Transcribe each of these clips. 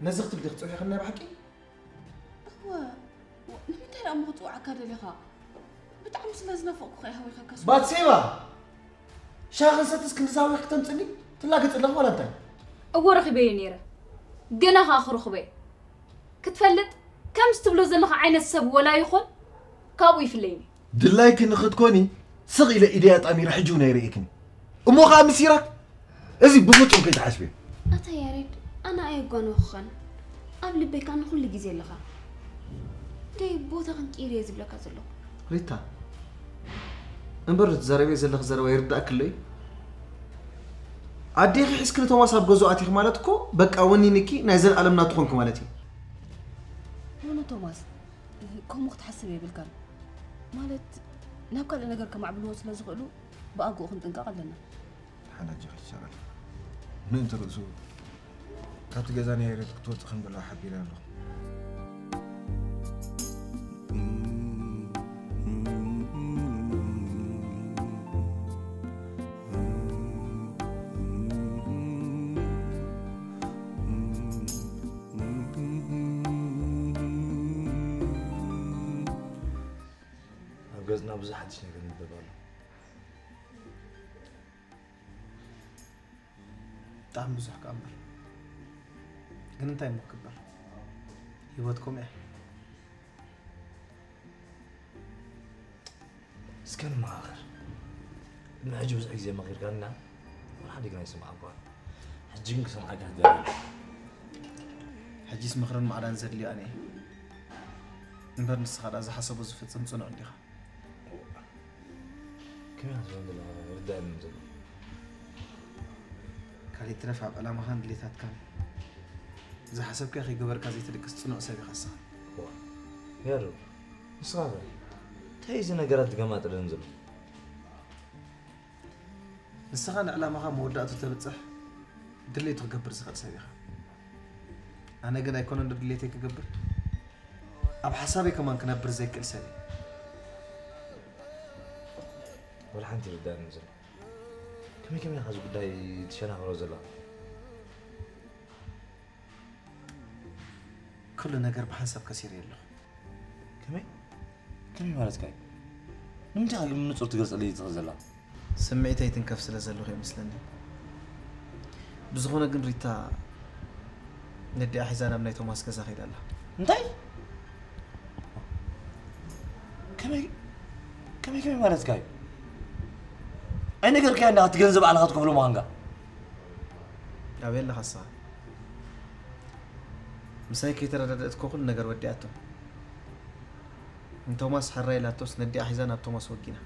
ነዚ ክትብሊ ክትጽውዒ ከና ብሓቂ እወ ንምንታይ ደኣ ምኽጽውዓካ ደሊኻ ብጣዕሚ ስለ ዝናፈቕኩ ከ ሃዊኸካ ባትሴባ ሻኽን ሰትስ ክንዲ ዝሃዊኽ ክተምጽኒ ትላገጽ ኣለኹ ዋላ እንታይ እዎ ረኺበዮ ነይረ ገና ኸዓ ክረኽቦ እየ ክትፈልጥ ከምዚ ትብሎ ዘለኻ ዓይነት ሰብ ወላ ይኹን ካብኡ ይፍለይኒ ድላይኪ ንኽትኮኒ ስቕ ኢለ ኢደይ ኣጣሚረ ሕጂ እውን ኣይርእየክን እሞ ኸዓ ምስ ኢራክ እዚ ብፍጹም ከይትሓስብዮ ኣታ ያሬድ ኣነ ኣየጓነኹኻን ኣብ ልበይ ከኣ ንኹሉ ግዜ ኣለኻ ደይ ቦታኽን ቅይር እየ ዝብለካ ዘለኹ ሪታ እምበር ትዛረብዮ ዘለኺ ዘረባ ይርዳእኪ ኣሎ እዩ ኣዴኺ ሒዝኪ ንቶማስ ኣብ ገዝኡ ኣቲኺ ማለት እኮ በቃ ወኒንኪ ናይ ዘለኣለም ናቱ ኾንኪ ማለት እዩ ኖኖ ቶማስ ከምኡ ክትሓስብ የብልካን ማለት ናብ ካልእ ነገር ከማዕብልዎ ስለ ዝኽእሉ ብኣግኡ ክንጥንቀቕ ኣለና ሓናጀ ክሻረል ምእንቲ ርእሱ ካብቲ ገዛ ናይ ሬት ክትወፅእ ከም ዘለዋ ሓቢረ ኣለኹ ኣብ ገዝና ብዙሕ ሓድሽ ነገር ንበብ ኣሎ ብጣዕሚ ብዙሕ ከኣ እምበር ግን እንታይ እሞ ክግበር ህይወት ከምኡ እያ እስከ ንመኻኸር ቅድሚ ሕጂ ብዙሕ ግዜ መኺርካኒ ኢና ወላ ሓደ ግና ኣይሰማዕኳን ሕጂ ግን ክሰምዓካ ትደሊ ሕጂስ ምኽርን ማዕዳን ዘድልዮ ኣነ እየ እምበር ንስኻ ደኣ ዝሓሰቦ ዝፍጽም ጽኑዕ እንዲኻ ከመይ ክትብሎም ዘለኻ ርዳእኒ ዘሎ ካልእ ይትረፍ ኣብ ዕላማኻን ድሌታትካን ዝሓሰብካዮ ከይገበርካ ዘይትድቅስ ጽኑዕ ሰብ ኢኻ ንስኻ ያሩ ንስኻ ከ እንታይ እዚ ነገራት ዝገማጥልን ዘሎ ንስኻ ንዕላማኻ መወዳእቱ ተብጽሕ ድሌቱ ክገብር ዝኽእል ሰብ ኢኻ ኣነ ግን ኣይኮነን ዶ ድሌተይ ክገብር ኣብ ሓሳበይ ከማን ክነብር ዘይክእል ሰብ ወላ ሓንቲ ይርዳእኒ ዘሎ ከመይ ከመይ ኢኻ እዚ ጉዳይ ትሸናኽሮ ዘለኻ ኩሉ ነገር ብሓንሳብ ከሲረ ኣለኹ ከመይ ከመይ ማለትካ እዩ ንምንታይ ግን ንጹር ትገልጸለይ ትኽእል ዘላ ስምዒተይ ትንከፍ ስለ ዘለኹ ይመስለኒ ብዝኾነ ግን ሪታ ነዲኣ ሒዛ ናብ ናይ ቶማስ ገዛ ከይዳ ኣላ እንታይ ከመይ ከመይ ከመይ ማለትካ እዩ ኣይነገርካያ እንዳ እቲ ገንዘብ ኣለኻ ትከፍሎ ምዃንካ ኣበይ ኣለኻ ንስኻ ምሳይ ከይተረዳደእት እኮ ኩሉ ነገር ወዲኣቶ ንቶማስ ሕራይ ኢላቶስ ነዲኣ ሒዛ ናብ ቶማስ ወጊና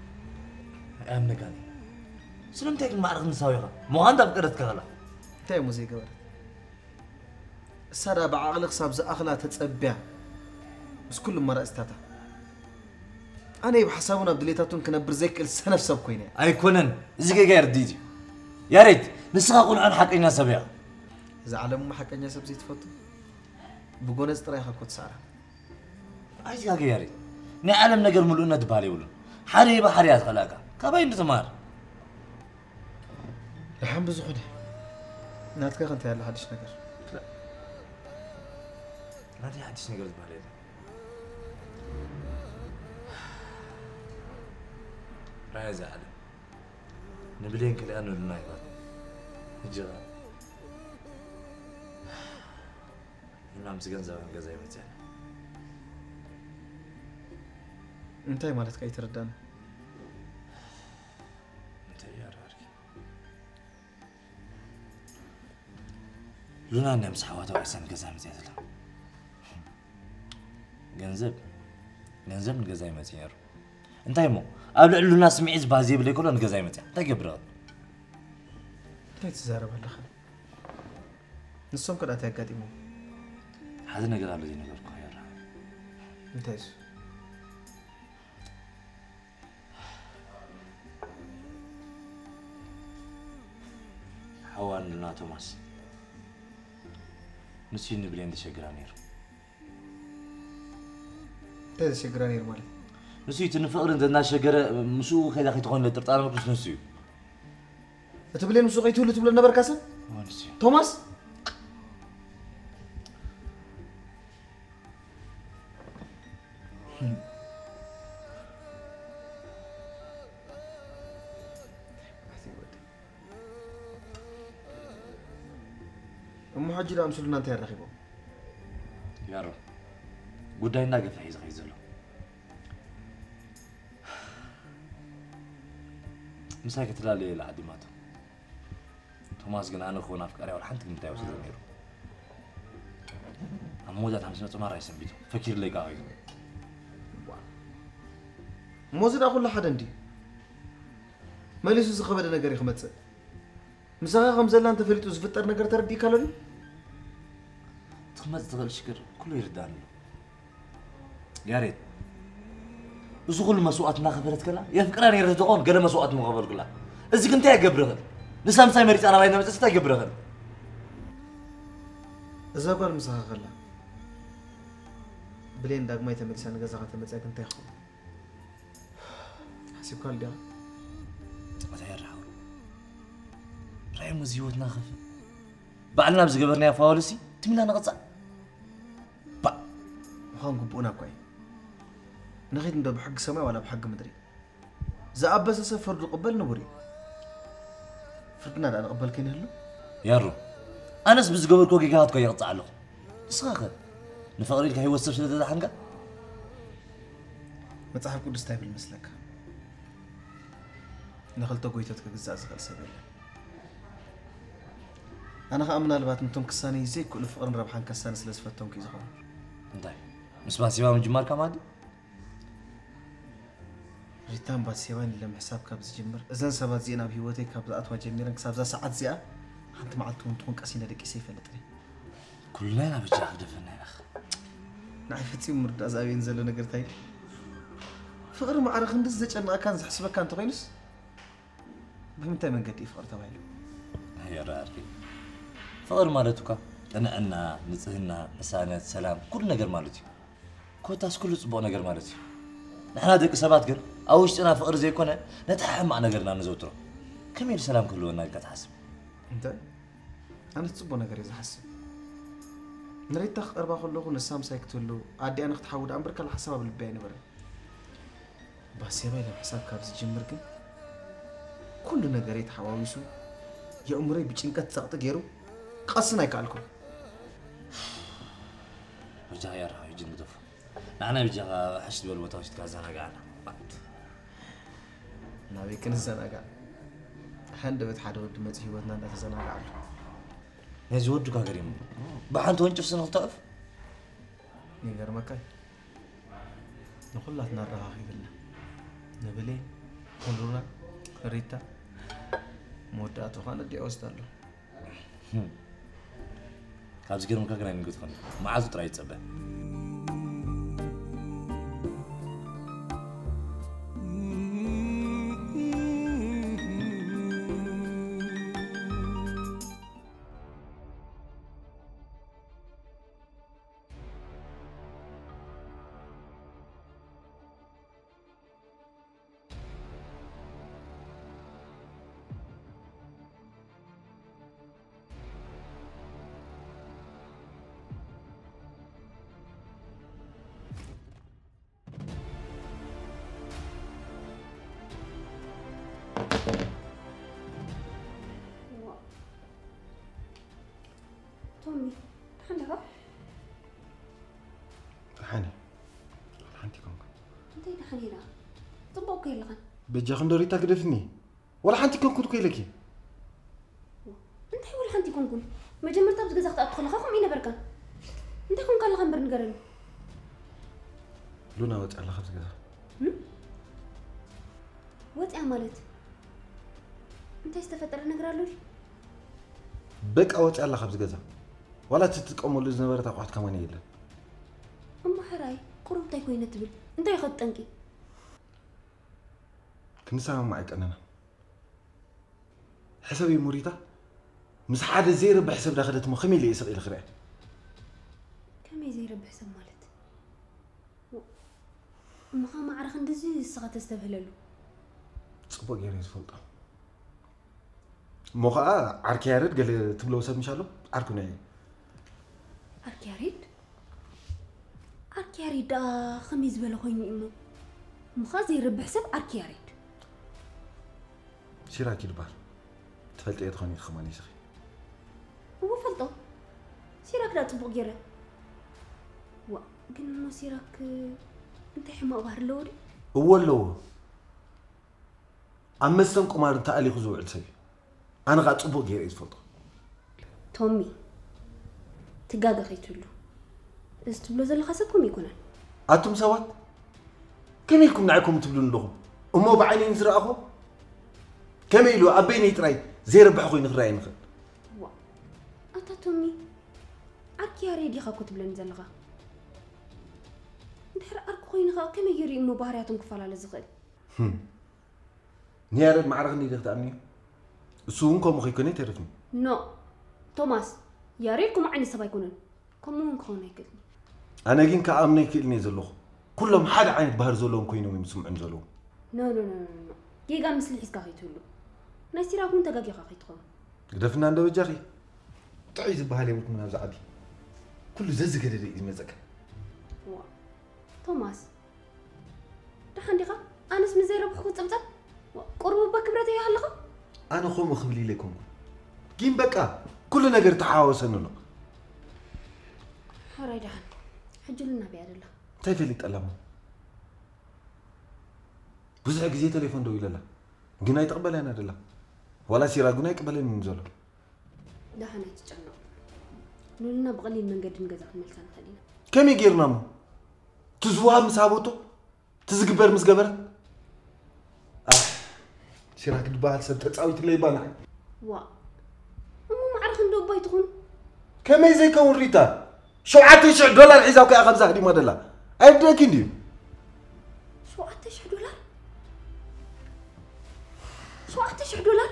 ኣያምነካኒ ስለምንታይ ግን ማዕረ ክንሳዊኻ ምዃን እንዳፍቀደትካ ከላ እንታይ እሞ ዘይገበረት እሳ ደኣ ብዓቕሊ ክሳብ ዝኣኽላ ተጸብያ ምስ ኩሉ ኣማራጺታታ ኣነ ብሓሳቡን ኣብ ድሌታቱን ክነብር ዘይክእል ሰነፍ ሰብ ኮይነ ኣይኮነን እዚ ጌጋ ርድኢት እዩ ያሬድ ንስኻ ቁንዖን ሓቀኛ ሰብ ኢኻ እዛ ዓለም እሞ ሓቀኛ ሰብ ዘይትፈቱ ብጎነጽ ጥራይ ኢኻ እኮ ትስዕራ ኣይትጋገ ያሬድ ናይ ዓለም ነገር ምሉእነት ዝበሃል የብሉን ሓደ ይባ ሓደ እያ ዝኸላእካ ካባይ እንድትምሃር ደሓን ብዝኾነ ናትካ ከ እንታይ ኣሎ ሓድሽ ነገር ናተይ ሓድሽ ነገር ዝበሃል የለን ራያ እዛ ዓለም ንብሌን ክልኣ ንሉና ይባት ሕጂ ኸ ሉና ምስ ገንዘባን ገዛ ይመፅና እንታይ ማለትካ ኣይተረዳን እንታይ ያራርኪ ሉና እንዳ ምስ ሓዋታ ወይሳን ገዛ መፅያ ዘላ ገንዘብ ገንዘብ ንገዛ ይመፅእ ነሩ እንታይ እሞ ኣብ ልዕሊ ሉና ስምዒት ዝበሃል ዘይብለይ ከሎ ንገዛ ይመፅያ እንታይ ገብረ እንታይ ትዛረብ ኣለኻ ንሶም ከዳት ያጋጢሞም ሓደ ነገር ኣሎ ዘይነገርኩ ያራ እንታይ እሱ ሓዋ ንሉና ቶማስ ንሱ ንብሌን ዘሸግራ ነይሩ እንታይ ዘሸግራ ነይሩ ማለት ንሱ እቲ ንፍቕሪ እንተናሸገረ ምስኡ ከይዳ ከይትኾን ጥርጣረ መክሉስ ንሱ እዩ እቲ ብሌን ምስኡ ከይትህሉ ትብሎ ነበርካ ሰብ ቶማስ እሞ ሕጂ ዳ ምስሉና እንታይ ኣራኺቦም? ያሮ፣ ጉዳይ እናገፍሐ እዩ ዝኸይድ ዘሎ። ምሳይ ክትላለየ ኢላ ዓዲማቶ። ቶማስ ግን ኣነ ክኾን ኣፍቃሪያ ወላ ሓንቲ ግምት ኣይወሰደ ነይሩ። ኣብ መወዳእታ ምስ መጽ ማራ ይሰንቢቱ ፈኪርለይ ከዓ ኮይኑ። እሞ እዚ ደኣ ኩሉ ሓደ እንዲ መሊሱ ዝኸበደ ነገር እዩ ክመጽእ። ምሳኻ ከም ዘላ እንተፈሊጡ ዝፍጠር ነገር ተረዲእካ ኣሎ ድዩ? ትመጽ ትኽእል ሽግር ኩሉ ይርዳኒ እዩ። ያሬድ፣ እዚ ኩሉ መስዋእት እናኸፈለት ከላ የፍቅራ ነይረ ዝኸውን ገለ መስዋእት ምኸፈልኩላ። እዚ ግን እንታይ ይገብር ይኽእል? ንሳ ምሳይ መሪፃ ናባይ እናመፀት እንታይ ይገብር ይኽእል? እዛ ጓል ምሳኻ ከላ ብሌን ዳግማይ ተመሊሳ ንገዛኻ ተመፅያ ግን እንታይ ይኸውን? ሓሲብካሉ ዲኻ? እንታይ ያርሓው? ራይሞ እዚ ህይወትና ኸፍ ባዕልና ብዝገበርናዮ ፋወልሲ ትሚላ ንቐፃእ። ምዃን ግቡእና እኳ እዩ። ንኺድ እንዶ ብሕጊ ሰማይ ዋላ ብሕጊ ምድሪ። ዝኣበሰ ሰብ ፍርዱ ቅበል ንቡር እዩ። ፍርድና ደኣ ንቕበል ከይንህሉ? ያሮ፣ ኣነስ ብዝገበርኮ ጌጋታት እኳ ይቕፃዕ ኣለኹ። ንስኻ ኸ ንፍቕሪ ኢልካ ህይወት ሰብ ስለ ዘድሓንካ? መጽሓፍ ቅዱስ እንታይ ይብል መስለካ? ንኽልተ ጎይቶት ክግዛእ ዝኽእል ሰብ የለን። ኣነ ኸኣ ምናልባት ነቶም ክሳነይ ዘይክእሉ ፍቕርን ረብሓን ከሳኒ ስለ ዝፈተንኩ እዩ ዝኸውን። እንታይ? ምስ ባሴባ ምጅማርካ ማለት ድዩ? ሪታን ባሴባን ኢለ ምሕሳብ ካብ ዝጅምር፣ እዘን ሰባት እዚኤን ኣብ ህይወተይ ካብ ዝኣትዋ ጀሚረን ክሳብ እዛ ሰዓት እዚኣ ሓንቲ መዓልቲ እውን ትኹን ቀሲነ ደቂሰ ኣይፈልጥን እየ። ኩልና ኢና በጃ ክደፈና ኢና። ንዓይ ፈጺሙ ምርዳእ ዝኣብየኒ ዘሎ ነገር እንታይ እዩ? ፍቕሪ ማዕረ ክንድዚ ዘጨንቐካን ዘሕስበካ እንተኾይኑስ ብምንታይ መንገዲ እዩ ፍቕሪ ተባሂሉ? ኣየራርፊ ፍቕሪ ማለት እኳ ቅንዕና፣ ንጽህና፣ ቅሳነት፣ ሰላም፣ ኩሉ ነገር ማለት እዩ። ኮታስ ኩሉ ጽቡቕ ነገር ማለት እዩ። ንሕና ደቂ ሰባት ግን ኣብ ውሽጥና ፍቕሪ ዘይኮነ ነቲ ሕማቕ ነገርና ንዘውትሮ። ከመይ ኢሉ ሰላም ክህልወና ኢልካ ትሓስብ? እንታይ? ኣነስ ጽቡቕ ነገር እየ ዝሓስብ። ንሪታ ክቐርባ ከለኹ ንሳ ምሳይ ክትህሉ ኣዲኣ ንክትሓዊ ደኣ እምበር ካልእ ሓሳብ ኣብ ልበይ ኣይነበረን። ባሴባ ኢለ ምሕሳብ ካብ ዝጅምር ግን ኩሉ ነገረይ ተሓዋዊሱ የእምሮይ ብጭንቀት ጸቕጢ ገይሩ ክቐስን ኣይከኣልኩን። በጃኻ ያርሓ ሕጂ ንግደፎ። ንዓና በጃኻ ሕሽ ዝበለ ቦታ ወሲድካ ኣዘናግዓና። ናበይ ክንዘናጋዕ? ሃንደበት ሓደ ወዲ መፂ ህይወትና እንዳተዘናጋዕ ኣሎ። ነዚ ወዱ ካ ገሪሙ ብሓንቲ ወንጭፍ ስነ ክተዕፍ ይገርመካ እዩ። ንኹላትና ኣረኻኺብልና ንብሌን ንሉላ ሪታ መወዳእቱ ኸዓ ነዲኣ ወስዳ ኣሎ። ካብዚ ገርምካ ግን ኣይንግትኽን መዓልቱ ጥራይ ይጸበ። ቶሚ፣ ደሓን ዲኻ? ደሓን እየ። ሓንቲ ኮንኩ። እንታይ ደሓን ኢላ? ጽቡቕ እኮ የለኻን። በጃኺ እንዶ ሪታ ግደፍኒ። ዋላ ሓንቲ ኮንኩን እኮ ኢለኪ። እንታይ ዋላ ሓንቲ ኮንኩን? መጀመርታ ኣብዚ ገዛ ክትኣቱ ከለኻ ከምኡ ይነበርካን። እንታይ ኮንካ ኣለኻ እምበር ንገረኒ። ሉና ወፂኣ ኣላ ካብዚ ገዛ። እም? ወፂኣ ማለት? እንታይ ዝተፈጠረ ነገር ኣሎ ድዩ? በቃ ወፂኣ ኣላ ካብዚ ገዛ። ዋላ እቲ ትጥቀመሉ ዝነበረት ኣቑሑት ከማን የለን። እሞ ሕራይ ቁሩብ እንታይ ኮይነ ትብል? እንታይ ኢኻ ትጠንቂ? ክንሰማማዕ ኣይቀነናን። ሕሰብ እዩ ሙሪታ፣ ምስ ሓደ ዘይረብሕ ሰብ ዳኸደት እሞ ከመይ ኢለ እየ ስቕ ኢለ ክሪኣ? ከመይ ዘይረብሕ ሰብ ማለት? እሞ ኸዓ ማዕረ ክንድዚ ንስኻ ተስተብህለሉ? ጽቡቕ ገይረ እየ ዝፈልጦ። እሞ ኸዓ ዓርኪ ያሬድ ገለ ትብሎ ሰብ ምሽ ኣሎ? ዓርኩ ናይ ዓርኪ ያሬድ? ዓርኪ ያሬድ ደኣ ከመይ ዝበለ ኮይኑ እዩ እሞ? እሞ ኸኣ ዘይረብሕ ሰብ ዓርኪ ያሬድ። ሲራክ ይድባል። ትፈልጥዮ ትኾኒ ኢኺ ከማን ንስኺ። እወ ፈልጦ። ሲራክ ደኣ ጽቡቕ ገይረ። ዋ፣ ግን እሞ ሲራክ እንታይ ሕማቕ ባህሪ ኣለዎ ድዩ? እወ ኣለዎ። ኣብ መስተን ቁማርን ተኣሊኹ ዝውዕል ሰብ እዩ። ኣነ ኸኣ ጽቡቕ ገይረ እየ ዝፈልጦ። ቶሚ፣ ትጋገ ከይትህሉ። እዚ ትብሎ ዘለኻ ሰብ ከምኡ ኣይኮነን። ኣቱም ሰባት ከመይ ኢልኩም ንዓይ ከምኡ ትብሉኒ ኣለኹም? እሞ ብዓይነይ ንዝረኣኹ ከመይ ኢሉ ኣብ በይነይ ጥራይ ዘይረብሐ ኮይኑ ክረኣየኒ ይኽእል? ዋ፣ ኣታ ቶሚ፣ ዓርኪ ያሬድ ኢኻ እኮ ትብለኒ ዘለኻ። እንድሕር ዓርኪ ኮይኑ ኸኣ ከመይ ገይሩ እዩ እሞ ባህርያቶም ክፈላለ ዝኽእል? ህም። ንያሬድ ማዕረ ክንደይ ዲኺ ትኣምንዮ? እሱ እውን ከምኡ ከይኮነ ኣይተርፍን እዩ። ኖ ቶማስ፣ ያሬድ ከምኡ ዓይነት ሰብ ኣይኮነን። ከምኡ እውን ክኸውን ኣይክእልን እዩ። ኣነ ግን ክኣምኖ ኣይክእልን እየ ዘለኹ። ኩሎም ሓደ ዓይነት ባህሪ ዘለዎም ኮይኖም እዮም ዝስምዑኒ ዘለዉ። ኖ ኖ ኖ ኖ ኖ። ጌጋ ምስሊ ሒዝካ ከይትህሉ። ናይ ሲራክ እውን ተጋጊኻ ከይትኸውን። ግደፍና እንዶ በጃኺ። ጥዑይ ዝበሃል የብልኩምን ኣብዚ ዓዲ። ኩሉ ዘዝገደደ እዩ ዝመፀካ። ዋ ቶማስ፣ ደሓን ዲኻ? ኣነስ ምስ ዘይረብሕኩ ትጽብጸብ? ቁሩብ እባ ክብረት ኣይሃልኻ? ኣነ ከምኡ ክብል ኢለ ኣይኮንኩን። ግን በቃ ኩሉ ነገር ተሓዋወሰኒ ኣሎ። ሕራይ ደሓን። ሕጂ ሉና ናበይ ኣደላ? እንታይ ፈሊጠላ እሞ? ብዙሕ ግዜ ቴሌፎን ደዊለላ ግን ኣይትቕበለና ደላ። ዋላ ሲራክ እውን ኣይቅበለንን እዩ ዘሎ። ደሓን ኣይትጨነቑ። ሉልና ብቐሊል መንገዲ ንገዛ ክንመልሳ ንኽእል ኢና። ከመይ ጌርና እሞ? እቲ ዝወሃብ ምስ ሃበቶ፣ እቲ ዝግበር ምስ ገበረት? ኣህ፣ ሲራክ ዝበሃል ሰብ ተጻዊትለይ እባ ንዓይ። ዋእ፣ እሞ ማዕረ ክንደይ እባ ኣይትኹን? ከመይ ዘይከውን ሪታ? ሸውዓተ ሽሕ ዶላር ሒዛ እኮ እያ ካብዛ ሃዲማ ደላ። ኣይርደእኪ እንድዩ። ሸውዓተ ሽሕ ዶላር? ሸውዓተ ሽሕ ዶላር?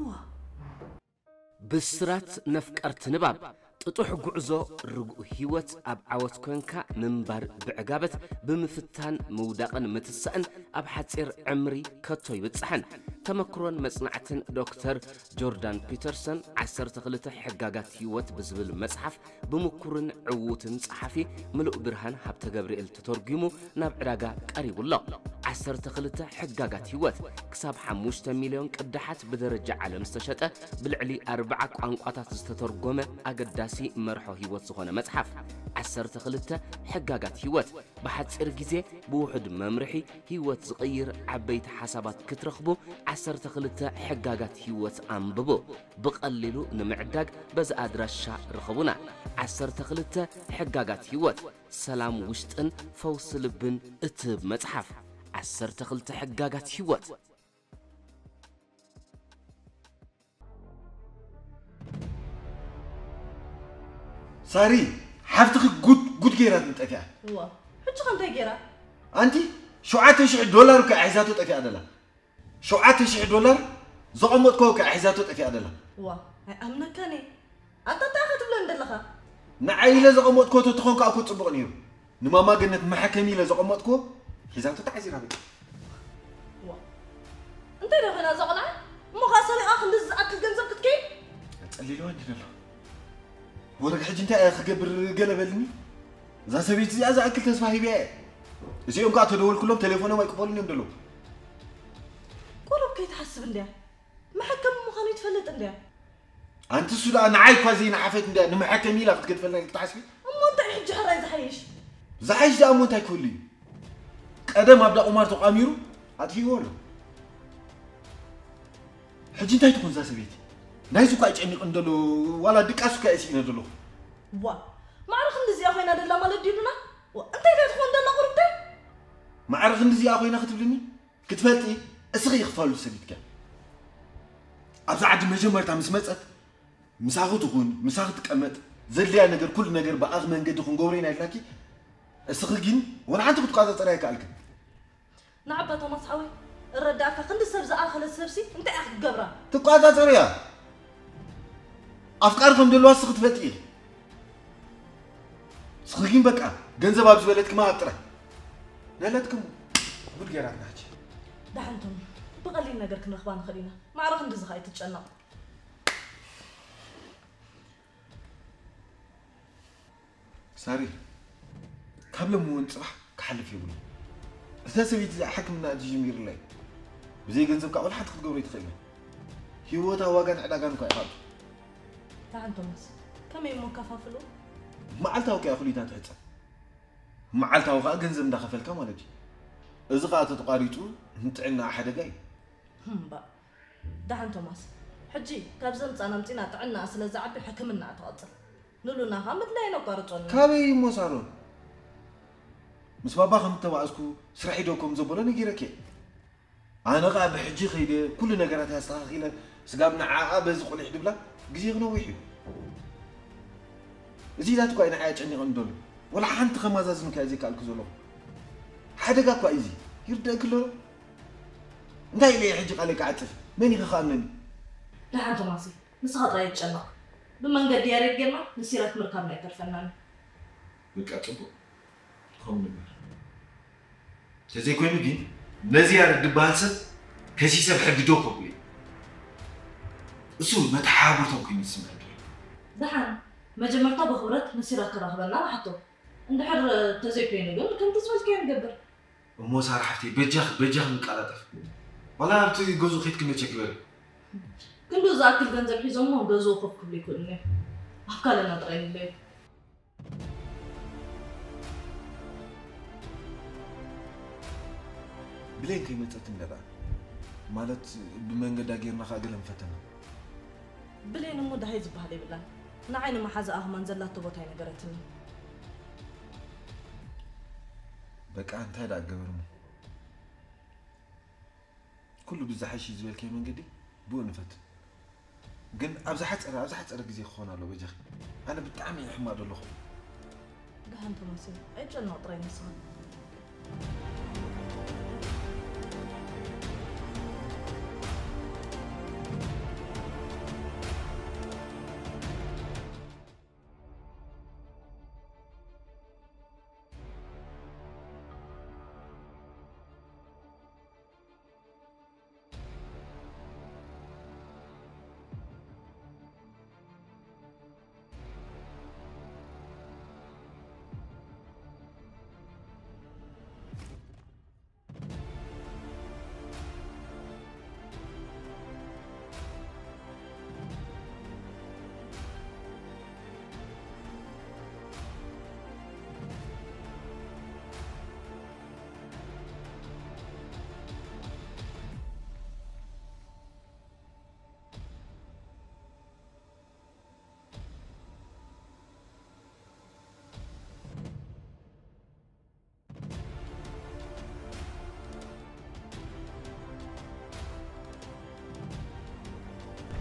ዋእ። ብስራት ነፍቀርቲ ንባብ ጥጡሕ ጉዕዞ ርጉእ ህይወት ኣብ ዓወት ኮንካ ምንባር ብዕጋበት ብምፍታን ምውዳቕን ምትሳእን ኣብ ሓጺር ዕምሪ ከቶ ይብጽሕን። ተመክሮን መጽናዕትን ዶክተር ጆርዳን ፒተርሰን ዓሰርተ ክልተ ሕጋጋት ህይወት ብዝብል መጽሓፍ ብምኩርን ዕዉትን ጸሓፊ ምሉእ ብርሃን ሃብተ ገብርኤል ተተርጒሙ ናብ ዕዳጋ ቀሪቡ ኣሎ። ዓሰርተ ክልተ ሕጋጋት ህይወት ክሳብ ሓሙሽተ ሚልዮን ቅዳሓት ብደረጃ ዓለም ዝተሸጠ ብልዕሊ ኣርብዓ ቋንቋታት ዝተተርጎመ ኣገዳሲ መርሖ ህይወት ዝኾነ መጽሓፍ። ዓሰርተ ክልተ ሕጋጋት ህይወት ብሓጺር ግዜ ብውሑድ መምርሒ ህይወት ዝቕይር ዓበይቲ ሓሳባት ክትረኽቡ ዓሰርተ ክልተ ሕጋጋት ህይወት ኣንብቡ። ብቐሊሉ ንምዕዳግ በዚ ኣድራሻ ርኸቡና። ዓሰርተ ክልተ ሕጋጋት ህይወት፣ ሰላም ውሽጥን ፈውሲ ልብን እትህብ መጽሓፍ። ዓሰርተ ክልተ ሕጋጋት ህይወት። ሳሪ፣ ሓፍትኺ ጉድ ጉድ ገይራትኒ ጠፊኣ። እዋ፣ ሕጂ ከ እንታይ ገይራ? ኣንቲ ሸውዓተ ሽሕ ዶላር እኮ እያ ሒዛቶ ጠፊኣ ደላ። ሸውዓተ ሽሕ ዶላር ዘቐመጥኮ እኮ እያ ሒዛቶ ጠፊኣ ደላ። እዋ፣ ኣይኣምነካን እየ። ኣንታ እንታይ ኢኻ ትብለኒ ዘለኻ? ንዓይ ኢለ ዘቐመጥኮ ተትኾን ከኣ እኮ ጽቡቕ ነይሩ። ንማማ ገነት መሐከሚ ኢለ ዘቐመጥኮ ሒዛቶ ተዓዚራ በቃ። ዋ፣ እንታይ ደኣ ኮይና እዛ ቆልዓ? እሞ ኸኣ ሰሪቓ ክንድዚ ዝኣክል ገንዘብ ክትከይድ? ኣጸሊልዋ እንዲ ዘሎ። ወረግ ሕጂ እንታይ እየ ክገብር ገለ በልኒ? እዛ ሰበይቲ እዚኣ ዝኣክል ተስፋ ሂበያ እየ። እዚኦም ከኣ ተደወልኩሎም ቴሌፎኖም ኣይቅበሉን እዮም ዘለዉ። ቁሩብ ከይትሓስብ እንድያ። መሐከሚ ምዃኑ ይትፈልጥ እንድያ። ኣንቲ እሱ ደኣ ንዓይ እኳ ዘይነሓፈት እንድያ ንመሐከሚ ኢላ ክትገድፈልና ኢልኪ ትሓስቢ? እሞ እንታይ ሕጂ ሕራይ ዝሓይሽ? ዝሓይሽ ደኣ እሞ እንታይ ክህሉ እዩ? ቀደም ኣብ ዳቑማር ተቋሚሩ ኣጥፊእዎ ኣሎ። ሕጂ እንታይ ትኾን እዛ ሰበይቲ? ናይዚ እኳ ይጨኒቕን ዘሎ ዋላ ድቃስ እኳ እየ ስኢነ ዘለኹ። ዋ፣ ማዕረ ክንድዚኣ ኮይና ደላ ማለት ድዩ ሉና? ዋ፣ እንታይ እንታይ ትኾን ደላ ቁርብቲ? ማዕረ ክንድዚኣ ኮይና ክትብልኒ? ክትፈልጢ እስኺ ኢኺ ፋሉል ሰብ ኢትኪ። ኣብዛ ዓዲ መጀመርታ ምስ መጸት ምሳኺ ትኹን ምሳኺ ትቀመጥ ዘድልያ ነገር ኩሉ ነገር ብኣኺ መንገዲ ክንገብሮ ኢና ኢልናኪ። እስኺ ግን ወላ ሓንቲ ክትቋጻጸርያ ኣይከኣልክን። ንዓባ ቶማስ ሓወይ እረዳእካ ክንዲ ሰብ ዝኣኸለት ሰብሲ እንታይ እያ ክትገብራ? ትቋጻጸርያ። ኣፍቃሪ ከም ዘለዋ እስኺ ትፈልጢ ኢኺ። እስኺ ግን በቃ ገንዘብ ኣብ ዝበለትኪ ምሃብ ጥራይ። ነለትክም ጉድ ገይራትና ሕጂ። ደሓን ቶም ብቐሊል ነገር ክንረኽባ ንኽእል ኢና። ማዕረ ክንድዚ ኸኣ ኣይትጨነቕ። ሳሪ፣ ካብ ሎሚ እውን ጽባሕ ክሓልፍ የብሉ። እዛ ሰበይቲ እዚኣ ሕክምና እንተጀሚርላ እዩ። ብዘይ ገንዘብ ከዓ ወላ ሓንቲ ክትገብሮ ኣይትኽእልን። ህይወታ ዋጋን ዕዳጋን እኳ ይኻብዱ። ተዓን ቶማስ፣ ከመይ እሞ ከፋፍሉ? መዓልታዊ ከኣ ክሊታ ትሕጸብ። መዓልታዊ ከዓ ገንዘብ እንዳኸፈልካ ማለት እዩ። እዚ ከዓ ተተቋሪጹ ንጥዕና ሓደጋ እዩ። እምባ ደሓን ቶማስ፣ ሕጂ ካብ ዘምፃና ምፂና ጥዕና ስለ ዝዓቢ ሕክምና ትቐፅል። ንሉና ከዓ ምድላይ ነቋርፀሉ። ካበይ እሞ ሳሮን? ምስ ባባ ከም እተባእስኩ ስራሕ ዶ ከም ዘበሎ ነጊረኪ። ኣነ ከዓ ብሕጂ ከይደ ኩሉ ነገራት ኣስተኻኺለ ስጋብ ንዓኣ በዚ ቆሊሕ ድብላ ግዜ ክነዊሕ እዩ። እዚ ኢላት እኳ እዩ ንዓይ ኣጨኒቐኒ ዘሎ። ወላ ሓንቲ ከማዛዝን ከ ዘይከኣልኩ ዘለኹ። ሓደጋ እኳ እዩ እዚ። ይርደእኪ ኣሎ። እንታይ ኢለ እየ ሕጂ ቃለይ ክዓጽፍ? መን እዩ ክኸኣለኒ? ደሓን ቶማሲ፣ ንስኻ ጥራይ ኣይትጨነቕ። ብመንገዲ ያሬድ ጌርና ንሲራክ ምርካብና ኣይተርፈናን። በቃ ጽቡቕ። ከምኡ ንግበር። ተዘይኮይኑ ግን ነዚ ያሬድ ዝበሃል ሰብ ከሲሰ ብሕጊ ደው ከብሎ እዩ። እሱ መተሓባብርቶም ኮይኑ ዝስምዐኒ ዘሎ። ደሓን መጀመርታ ብኽብረት ንሲራክ ክራኽበና ንሓቶ። እንድሕር ተዘይኮይኑ ግን ከምቲ ዝበልካዮ ንገብር። እሞ ሳራ ሓፍተይ በጃኺ በጃኺ ንቀላጠፍ። ዋላ ኣብቲ ገዝኡ ከይድኪ ነቸግረኒ። ክንዱ ዝኣክል ገንዘብ ሒዞሞ ገዝኡ ኮፍ ክብሉ ይክእሉ እዮም። ኣፍካለና ጥራይ ንለዩ። ብሌን ከይመፀት እንደራ ማለት ብመንገዳ ጌርና ከዓ ገለ ንፈተና። ብሌን እሞ ደሃይ ዝበሃል የብላን። ንዓይ ንመሓዛኣ ከማን ዘላቶ ቦታ ኣይነገረትኒ። በቃ እንታይ ደኣ ገበርሞ ኩሉ ብዝሓይሽ ዝበልካዮ መንገዲ ብኡ ንፈት። ግን ኣብ ዝሓፀረ ኣብ ዝሓፀረ ግዜ ክኾን ኣለዎ በጃኺ። ኣነ ብጣዕሚ እየ ሕማቕ ዘለኹ። ደሓን ተማሲሉ ኣይጨነቕ ጥራይ ንስኻ።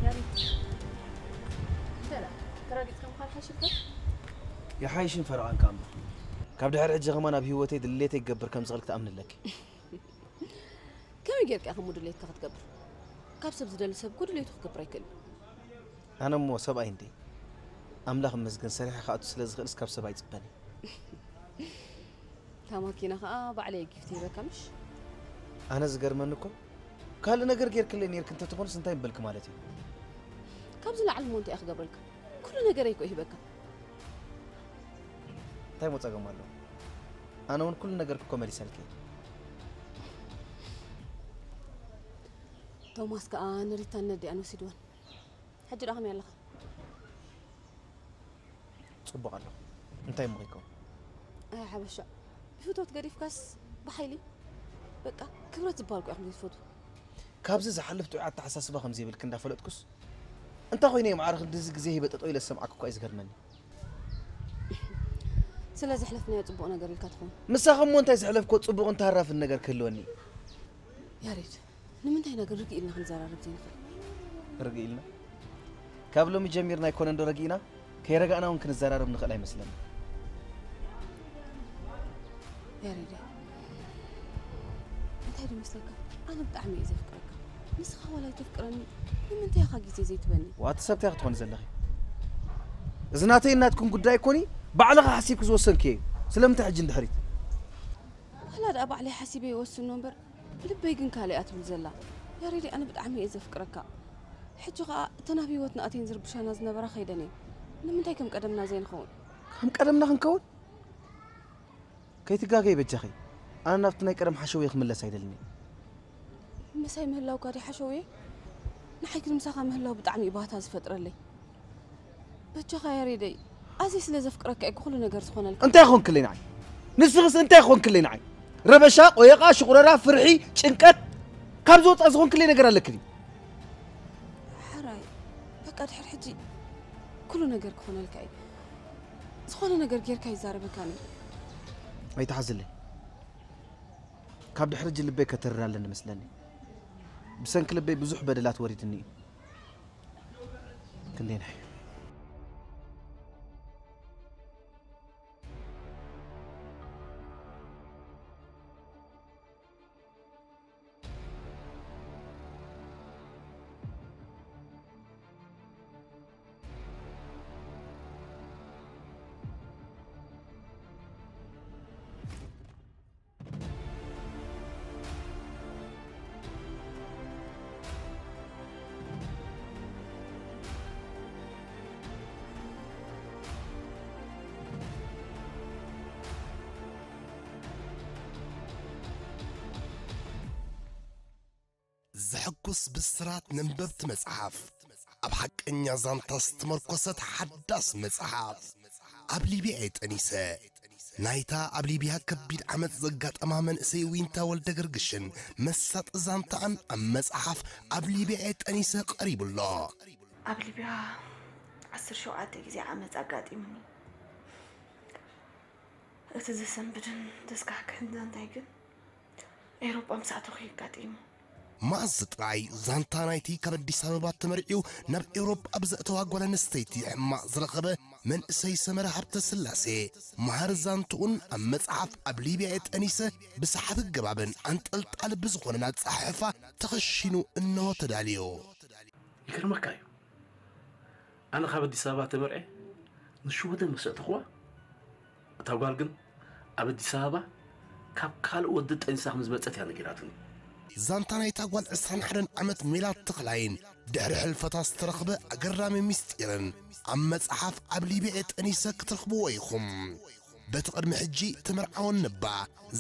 ያሬድ፣ እንታይ ደኣ? ተራጊጽካ ምዃን ሓይሽካ? ይሓይሽን ፈረቓን ከኣ እምበር። ካብ ድሕሪ ሕጂ ከማን ኣብ ህይወተይ ድሌተይ ክገብር ከም ዝኽእል ክትኣምኒ ኣለኪ። ከመይ ጌርካ ኢኻ እሞ ድሌትካ ክትገብር? ካብ ሰብ ዝደሊ ሰብ እኮ ድሌቱ ክገብር ኣይክእልን። ኣነ እሞ ሰብኣይ እንዴ? ኣምላኽ ይመስገን ሰሪሐ ክኣቱ ስለ ዝኽእልስ ካብ ሰብ ኣይጽበን እየ። እታ ማኪና ኸኣ ባዕለይ ጊፍት ሂበካ ምሽ? ኣነ ዝገርመኒ እኮ ካልእ ነገር ጌርክለይ ኔርክ እንተትኾንስ እንታይ ምበልክ ማለት እዩ? ካብዚ ላዕሊ እሞ እንታይ እየ ክገብረልካ? ኩሉ ነገረይ እኮ እየ ሂበካ። እንታይ እሞ ጸገም ኣለዎ? ኣነ እውን ኩሉ ነገርክ እኮ መሊሰልኪ እየ። ቶማስ ከኣ ንሪታን ነዲኣን ወሲድወን። ሕጂ ደኣ ከመይ ኣለኻ? ጽቡቕ ኣለኹ። እንታይ እሞ ከይከውን? ኣይ ሓበሻ፣ ብፍትወት ገዲፍካስ ብሓይሊ? በቃ ክብረት ዝበሃል እኮ ኢኹም ዘይትፈትዉ። ካብዚ ዝሓልፍ ጥዑይ ኣተሓሳስባ ከም ዘይብልኪ እንዳፈለጥኩስ እንታይ ኮይነ እየ ማዕረ ክንድዚ ግዜ ሂበ ጠጠው ኢለ ዝሰምዓኪ እኳ እዩ ዝገርመኒ። ስለ ዘሕለፍናዮ ጽቡቕ ነገር ኢልካ ትኸውን። ምሳኺ እሞ እንታይ ዘሕለፍክዎ ጽቡቕን ተሃራፍን ነገር ክህልወኒ? ያሬድ፣ ንምንታይ ኢና ግን ርግእ ኢልና ክንዘራረብ ዘይንኽእል? ርግእ ኢልና? ካብ ሎሚ ጀሚርና ኣይኮነን ዶ ረጊእና? ከይረጋእና እውን ክንዘራረብ ንኽእል ኣይመስለኒ። ያሬድ፣ እንታይ ዶ መስለካ? ኣነ ብጣዕሚ እየ ዘፍቅረካ። ንስኻ ዋላ ኣይተፍቅረኒ፣ ንምንታይ ኢኻ ግዜ ዘይትበኒ? ዋቲ ሰብ እንታይ ክትኾኒ ዘለኺ? እዚ ናተይን ናትክን ጉዳይ ኣይኮኒ፣ ባዕልኻ ሓሲብኪ ዝወሰንክዮ እዩ። ስለምንታይ ሕጂ ንድሕሪት? ዋላ ደኣ ባዕለይ ሓሲበ ይወስኖ እምበር፣ ልበይ ግን ካልእ እያ ትብል ዘላ። ያሬድ፣ ኣነ ብጣዕሚ እየ ዘፍቅረካ። ሕጂ ኸኣ እተን ኣብ ህይወትና ኣትየን ዝርብሻና ዝነበራ ከይደን እየን። ንምንታይ ከም ቀደምና ዘይንኸውን? ከም ቀደምና ክንከውን? ከይትጋገይ በጃኺ። ኣነ ናብቲ ናይ ቀደም ሓሸውየ ክምለስ ኣይደልን እየ። ምሳይ ምህላውካ ድዩ ሓሸውየ? ንዓይ ግን ምሳኻ ምህላው ብጣዕሚ እዩ ባህታ ዝፈጥረለይ። በጃኻ ያሬደይ፣ ኣዝየ ስለ ዘፍቅረካ እዩ ኩሉ ነገር ዝኾነልካ። እንታይ ኾንክለይ ንዓይ? ንስኽስ እንታይ ኾንክለይ ንዓይ? ረበሻ፣ ቆየቓ፣ ሽቑረራ፣ ፍርሒ፣ ጭንቀት፣ ካብዚ ወፃእ ዝኾንክለይ ነገር ኣለኪ ድዩ? ሓራይ፣ በቃ ድሕሪ ሕጂ ኩሉ ነገር ክኾነልካ እዩ። ዝኾነ ነገር ጌርካ ይዛረበካኒ። ኣይትሓዝለይ። ካብ ድሕሪ ሕጂ ልበይ ከተርር ኣለኒ መስለኒ። ብሰንኪ ልበይ ብዙሕ በደላት ወሪድኒ እዩ። ክንደይ ናይ ዘሐጉስ ብስራት ነንበብቲ መጽሓፍ። ኣብ ሓቀኛ ዛንታ ዝተመርኮሰት ሓዳስ መጽሓፍ። ኣብ ሊብያ እየ ጠኒሰ። ናይታ ኣብ ሊብያ ከቢድ ዓመጽ ዘጋጠማ መንእሰይ ዊንታ ወልደ ገርግሽን መሳጢ ዛንታኣን ኣብ መጽሓፍ ኣብ ሊብያ እየ ጠኒሰ ቀሪቡ ኣሎ። ኣብ ሊብያ ዓሰርተ ሸውዓተ ግዜ ዓመጽ ኣጋጢሙኒ። እቲ ዘሰንብድን ዘስካሕክሕን ዛንታይ ግን ኤውሮጳ ምስ ኣተኹ እዩ ኣጋጢሙ። መኣዝ ጥራይ ዛንታ ናይቲ ካብ ኣዲስ ኣበባ ተመርዕዩ ናብ ኤውሮጳ ብዘእተዋ ጓል ኣንስተይቲ ሕማቕ ዝረኸበ መንእሰይ ሰመረ ሃብተስላሴ መሃሪ ዛንትኡን ኣብ መጽሓፍ ኣብ ሊብያ እየ ጠኒሰ ብሰሓቢ ኣገባብን ኣንጠልጣሊ ብዝኾነን ኣጸሓሕፋ ተኸሺኑ እንሆ ተዳልዩ። ይገርመካ እዩ። ኣነ ካብ ኣዲስ ኣበባ ተመርዕየ ንሽወደን ምስ ኣእተኹዋ፣ እታ ጓል ግን ኣብ ኣዲስ ኣበባ ካብ ካልእ ወዲ ጠኒሳ ከም ዝመጸት እያ ነጊራትኒ። ዛንታ ናይታ ጓል ዕስራን ሓደን ዓመት ሜላት ተኽላይን ድሕሪ ሕልፈታ ዝተረኽበ ኣገራሚ ምስጢርን ኣብ መጽሓፍ ኣብ ሊብያ እየ ጠኒሰ ክትረኽብዎ ኢኹም። በቲ ቅድሚ ሕጂ ተመርዓወን ነባ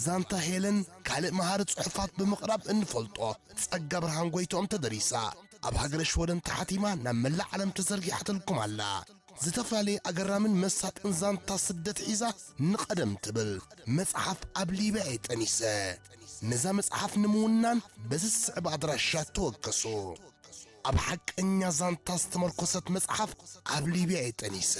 ዛንታ ሄለን ካልእ መሃሪ ጽሑፋት ብምቕራብ እንፈልጦ ጸጋ ብርሃን ጎይትኦም ተደሪሳ ኣብ ሃገረ ሽወደን ተሓቲማ ናብ መላእ ዓለም ተዘርጊሓትልኩም ኣላ። ዝተፈላለየ ኣገራምን መሳጥን ዛንታ ስደት ሒዛ ንቐደም ትብል መጽሓፍ ኣብ ሊብያ እየ ጠኒሰ። ነዛ መጽሓፍ ንምውናን በዚ ዝስዕብ ኣድራሻ ተወከሱ። ኣብ ሓቀኛ ዛንታ ዝተመርኮሰት መጽሓፍ ኣብ ሊብያ እየ ጠኒሰ።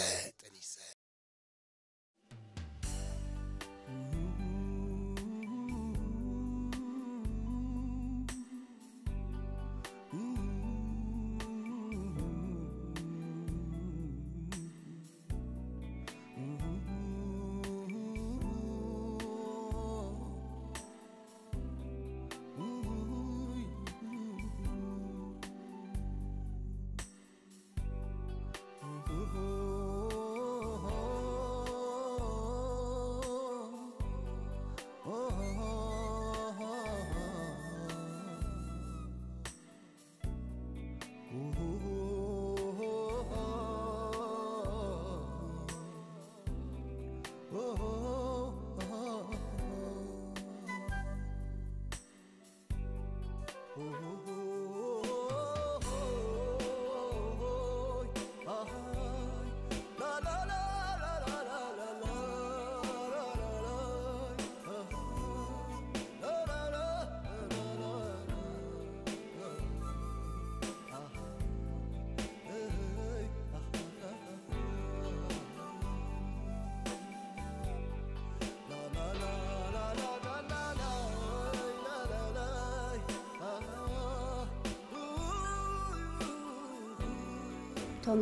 ቶሚ፣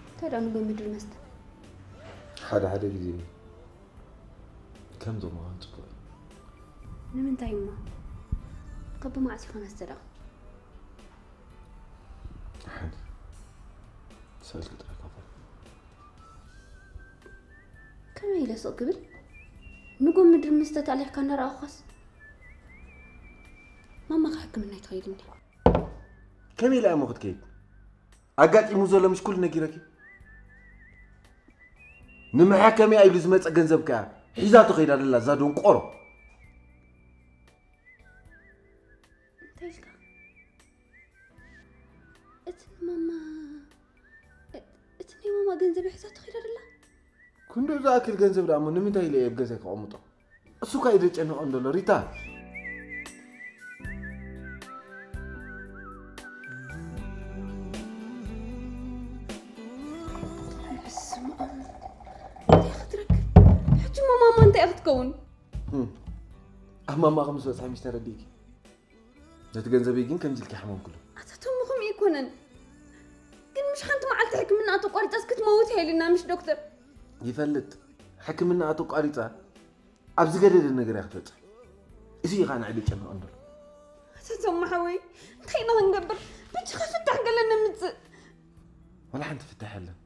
እንታይ ደኣ ንጎ ምድሪ መስተ? ሓደ ሓደ ግዜ ከምዞም ምዃን ጽቡቕ እዩ። ንምንታይ እሞ? ካብ ብመዓስ ኢኻ መስተ ደኣ? ሓንቲ ሰለስተ ጥራይ ካፈል። ከመይ ኢለ ስቕ ክብል? ንጎ ምድሪ መስተ ተኣሊኽካ እናረኣኹኻስ? ማማኻ ሕክምና ኣይትኸይድ እንድያ? ከመይ ኢላ እሞ ክትከይድ? ኣጋጢሙ ዘሎ ምሽ ኩሉ ነጊረኪ። ንመሐከሚያ ኢሉ ዝመጸ ገንዘብ ከኣ ሒዛቶ ከይዳ ደላ እዛ ደንቆሮ። እንታይ ኢልካ? እቲ ማማ እቲ ናይ ማማ ገንዘብ ሒዛቶ ከይዳ ደላ? ክንዱ ዝኣክል ገንዘብ ደኣ እሞ ንምንታይ ኢለ እየ ኣብ ገዛይ ከቐምጦ? እሱ እኳ እዩ ዘጨንቖን ዘሎ ሪታ። በስመ ኣብ። እንታይ ክትረክብ? ሕጂ ማማ እንታይ ክትከውን? ኣብ ማማኺ ምስ በፅሐ ምሽ ተረዲእኪ። ነቲ ገንዘበይ ግን ከምዚ ኢልኪ ሓመምክሉ። ኣታ ቶም ከምኡ ኣይኮነን። ግን ምሽ ሓንቲ መዓልቲ ሕክምና ኣተቋሪፃስ ክትመውት እያ ኢልና ምሽ ዶክተር? ይፈልጥ። ሕክምና ኣተቋሪፃ ኣብ ዝገደደ ነገር እያ ክትበፅሕ። እዚ እዩ ከዓ ንዓይ ዘጨንቐን ዘሎ። ኣታ ቶም ሓወይ እንታይ ኢና ክንገብር? ብጅኻ ፍታሕ ገለ ነምፅእ። ዋላ ሓንቲ ፍታሕ የለን።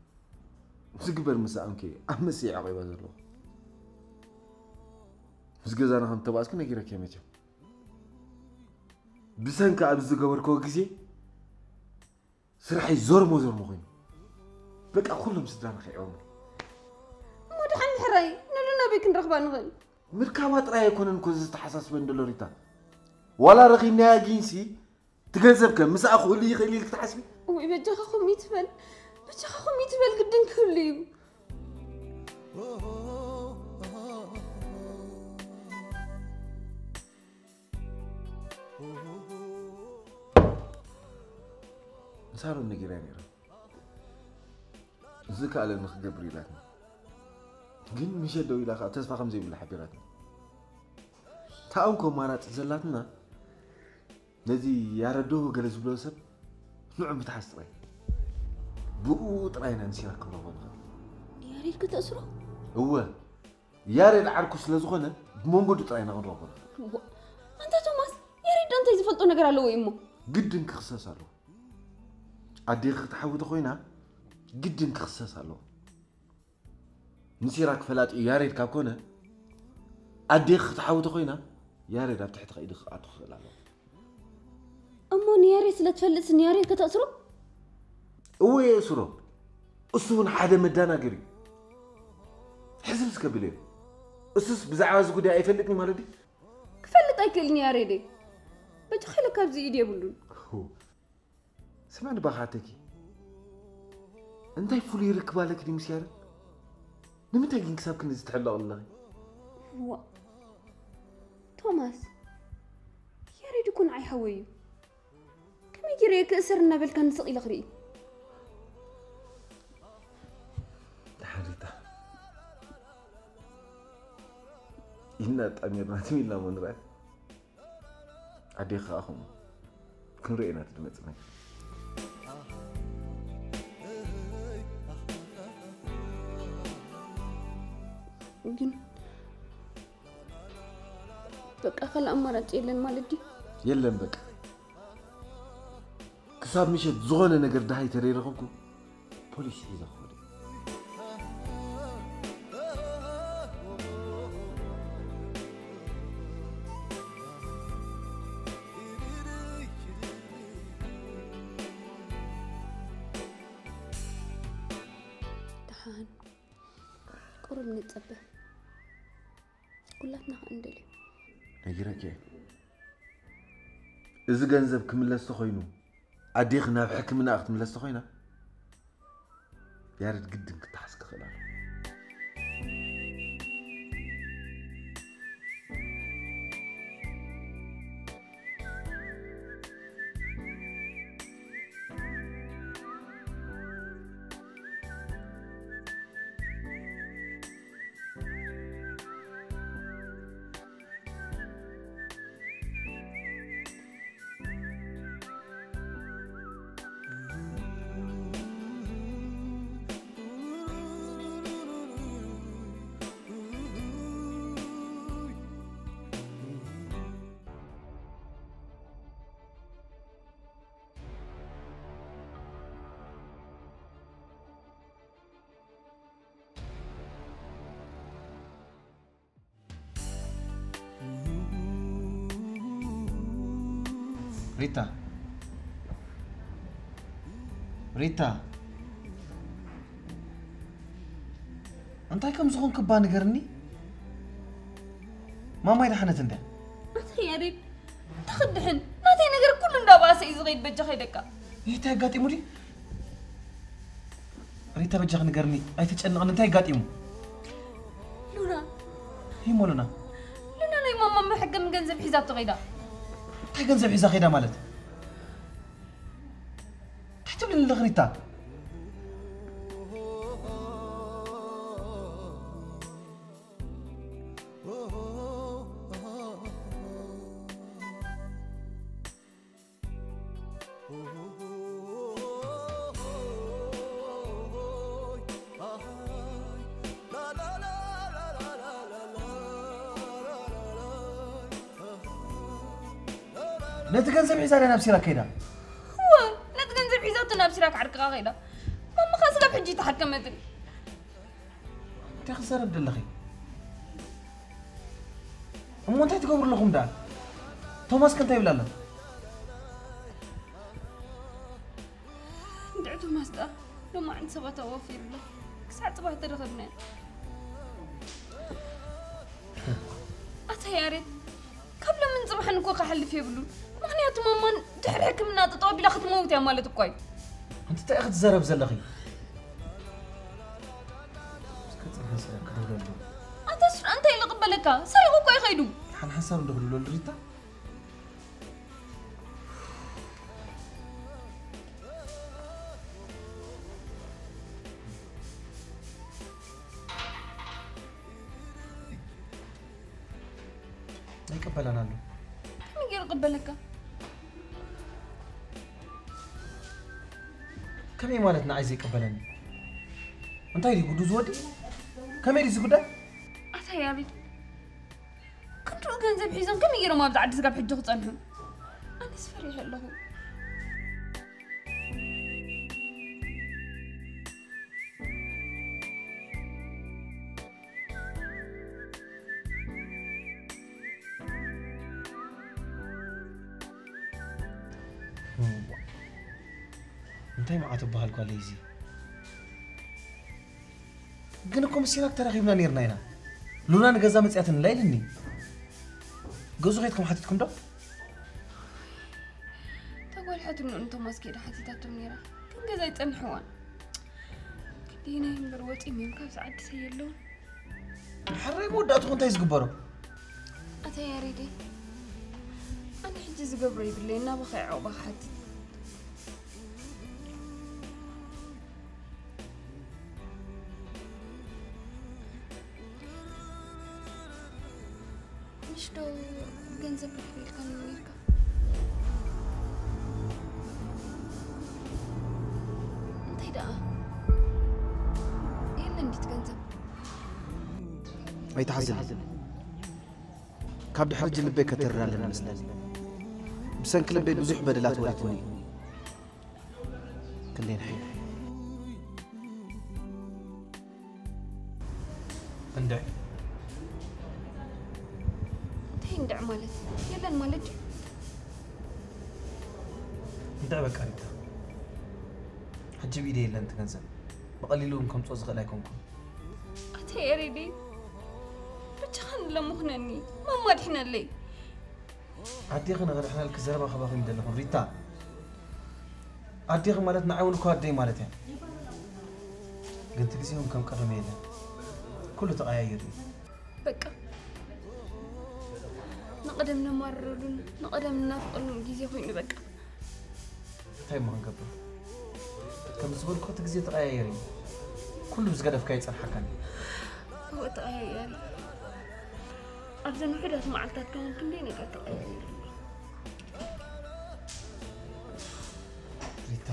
ዝግበር ምስኣምኪ ኣብ መሲ ዓቂባ ዘለኹ። ምስ ገዛና ከም ተባእስኩ ነጊረኪ እየ መቸም። ብሰንኪ ኣብዚ ዝገበርክዎ ግዜ ስራሐይ ዞርሞ ዞርሞ ኮይኑ። በቃ ኩሎም ስድራና ከይዖሙ። እሞ ድሓን ምሕራይ ንሉ ናበይ ክንረኽባ ንኽእል? ምርካባ ጥራይ ኣይኮነን እኮ እዚ ዝተሓሳስበን ዘሎ ሪታ። ዋላ ረኺብናያ ጊንሲ እቲ ገንዘብ ከ ምስኣ ክህሉ ይኽእል ኢልኪ ትሓስቢ? እውይ በጃኻ ከምኡ ይትበል፣ በጃኻ ከምኡ ይትበል፣ ግድን ክህሉ እዩ። ንሳሮን ነጊረያ ነይረ። እዚ ከኣለኒ ክገብር ኢላትኒ። ግን ምሸት ደው ኢላ ከዓ ተስፋ ከም ዘይብላ ሓቢራትኒ። እታ እንኮ ኣማራፂ ዘላትና ነዚ ያረዶ ገለ ዝብሎ ሰብ ንዑ ምትሓዝ ጥራይ። ብኡ ጥራይ ኢና ንሲራክ ክንረኽቦ ንኽእል። ንያሬድ ከተእስሮ? እወ። ያሬድ ዓርኩ ስለ ዝኾነ ብመንገዱ ጥራይ ኢና ክንረኽቦ ንኽእል። እዋ። ኣንታ ቶማስ፣ ያሬድ ዶ እንታይ ዝፈልጦ ነገር ኣለዎ እዩ እሞ? ግድን ክኽሰስ ኣለዎ። ኣዴኺ ክትሓዊ ተኾይና ግድን ክኽሰስ ኣለዎ። ንሲራክ ፈላጢኡ ያሬድ ካብ ኮነ ኣዴኺ ክትሓዊ ተኾይና ያሬድ ኣብ ትሕቲ ከይዲ ክኣቱ ክኽእል ኣለዎ። እሞ ንያሬድ ስለ ትፈልጥስ ንያሬድ ከተእስሮ? እወ የእስሮ። እሱ እውን ሓደ መዳናገሪ እዩ። ሕዝብ ዝከብል እዩ። እሱስ ብዛዕባ እዚ ጉዳይ ኣይፈልጥን ማለት ድዩ? ክፈልጥ ኣይክእልን እዩ ያሬደይ። በጃ ከይለ ካብዚ ኢድ የብሉን። ስማዕኒ ባኻተኪ እንታይ ፍሉይ ርክብ ኣለኪ ድዩ ምስ ያሬድ? ንምንታይ ግን ክሳብ ክንድዚ ትሕለቕ ኣለኺ? ዋ ቶማስ፣ ያሬድ እኮ ንዓይ ሓወይ እዩ። ከመይ ገይረ እየ ክእሰር እናበልካ ንስቕ ኢለ ክርኢ? ድሓን ሪታ፣ ኢድና ኣጣሚርና ትም ኢልና እሞ ንርኣይ። ኣዴኺ ከዓ ከምኡ ክንሪኦ ኢና እቲ ዝመፅእ ነገር። ግን በቃ ካልእ ኣማራፂ የለን ማለት ድዩ? የለን በቃ። ክሳብ ምሸት ዝኾነ ነገር ደሃይ ተደይረኸብኩ ፖሊስ ሒዘ ክኸዶ። ደሓን ቁሩብ ንጸበ። ኩላትና ከኣ ንደልዮ። ነጊረኪ እየ። እዚ ገንዘብ ክምለስ ተኾይኑ ኣዴኺ ናብ ሕክምና ክትምለስ ተኾይና ያሬድ ግድን ክተሓዝ ክኽእል ኣለዎ። ሪታ፣ ሪታ፣ እንታይ ከም ዝኾንክባ ንገርኒ። ማማይ ደሓነት እንድያ? ኣታ ያሬድ፣ ተኽድሕን። ናተይ ነገር ኩሉ እንዳባሰ እዩ ዝኸይድ፣ በጃኻ ይደቃ። ይህ እንታይ ኣጋጢሙ ድዩ? ሪታ፣ በጃኺ ንገርኒ፣ ኣይተጨንቕኒ፣ እንታይ ኣጋጢሙ? ሉና። ይሞ ሉና? ሉና ናይ ማማ መሐከሚ ገንዘብ ሒዛቶ ኸይዳ። እንታይ ገንዘብ ሒዛ ኸይዳ ማለት? እንታይ ትብልኒ ኣለኺ ሪታ? ነቲ ገንዘብ ሒዛ ድያ ናብ ሲራክ ከይዳ? እወ፣ ነቲ ገንዘብ ሒዛቶ ናብ ሲራክ ዓርክኻ ከይዳ። ማማኻ ስጋብ ሕጂ ተሓከመትን። እንታይ ክዛረብ ደለኺ? እሞ እንታይ ትገብሩ ኣለኹም ደኣ? ቶማስ ከ እንታይ ይብል ኣሎ? እንድዒ ቶማስ ደኣ ሎማዕንቲ ሰባት ኣዋፊሩ ኣሎ። ክሳዕ ጽባሕ ተረኸብና። ኣታ ያሬድ፣ ካብ ሎምን ጽባሕን እኮ ክሓልፍ የብሉን። ምኽንያቱ ማማን ድሕሪ ሕክምና ጠጠው ኣቢላ ክትመውት እያ ማለት እኮ እዩ። ኣንቲ እንታይ ኢኺ ትዛረብ ዘለኺ? እስከ ጽንሐ ስለ ክደውለሉ። ኣታ እሱ እንታይ ኢሉ ክበለካ? ሰሪቑ እኮ እዩ ከይዱ። ሓን ሓንሳብ እንዶ ክድውለሉ ሪታ? ኣይቅበላን ኣሎ። ከመይ ገይሩ ይቅበለካ? ከመይ ማለት ንዓይ ዘይቅበለኒ? እንታይ ድዩ ጉዱ ዝወዲ? ከመይ ድዩ እዚ ጉዳይ? ኣታ ያሬድ፣ ክንድኡ ገንዘብ ሒዞም ከመይ ገይሮም ኣብዚ ዓዲ ስጋብ ሕጂ ክጸንሑ? ኣነስ ፈሪሐ ኣለኹ። እንታይ መዓት እበሃል ጓለይ እዚ? ግን እኮ ምስ ሲራክ ተራኺብና ኔርና ኢና። ሉና ንገዛ መጽያትንላ ኢልኒ። ገዙ ከይድኩም ሓቲትኩም ዶ? ተጓልሐትሉ እንቶም ኣስኬዳ ሓቲታቶም ኔራ። ግን ገዛ ይጸንሕዋን። ግዴና እምበር ወጺኦም እዮም ካብዚ ዓዲ ሰየለውን። ሕራይ መወዳእትኹ እንታይ ዝግበሮ? ኣታ ያሬደይ፣ ኣነ ሕጂ ዝገብሮ ይብለይ፣ እናበኸ ይዕቑባ ክሓትት። ምሽ ዶ ገንዘብ ረኺበ ኢልካኒ ነይርካ? እንታይ ደኣ? የለን ድዩ እቲ ገንዘብ? ኣይትሓዝኒ። ካብ ድሕሪ ሕጂ ልበይ ከተርር ኣለኒ መስለኒ። ብሰንኪ ልበይ ብዙሕ በደላት ወሪድኒ እዩ። ክንደይ ንሕይ? እንድዒ። እንታይ እንድዒ ማለት? የለን ማለት ድዩ? እንድዒ በቃ ሪታ። ሕጂ ብኢደይ የለን እቲ ገንዘብ። ብቐሊሉ እውን ከምጽኦ ዝኽእል ኣይኮንኩን። ኣታ ያሬደይ፣ ብቻኻ ንለምኹነኒ፣ ማማ ድሕነለይ። ኣዴኺ ንኽድሕነልኪ ዘረባ ከባኺ ምደለኹን ሪታ። ኣዴኺ ማለት ንዓይ እውን እኮ ኣደይ ማለት እያ። ግን እቲ ግዜ እውን ከም ቀደም የለን። ኩሉ ተቐያይሩ እዩ። በቃ ንቐደም ነማርረሉን ንቐደም ንናፍቐሉን ግዜ ኮይኑ በቃ። እንታይ እሞ ክንገብር? ከም ዝበልኩ እቲ ግዜ ተቐያየሪ። ኩሉ ብዝገደፍካ ይጸንሓካን። እወ ተቐያየሪ። ኣብዘን ውሑዳት መዓልታት ከውን ክንደይ ነገር ተቐያየሪ። ሪታ።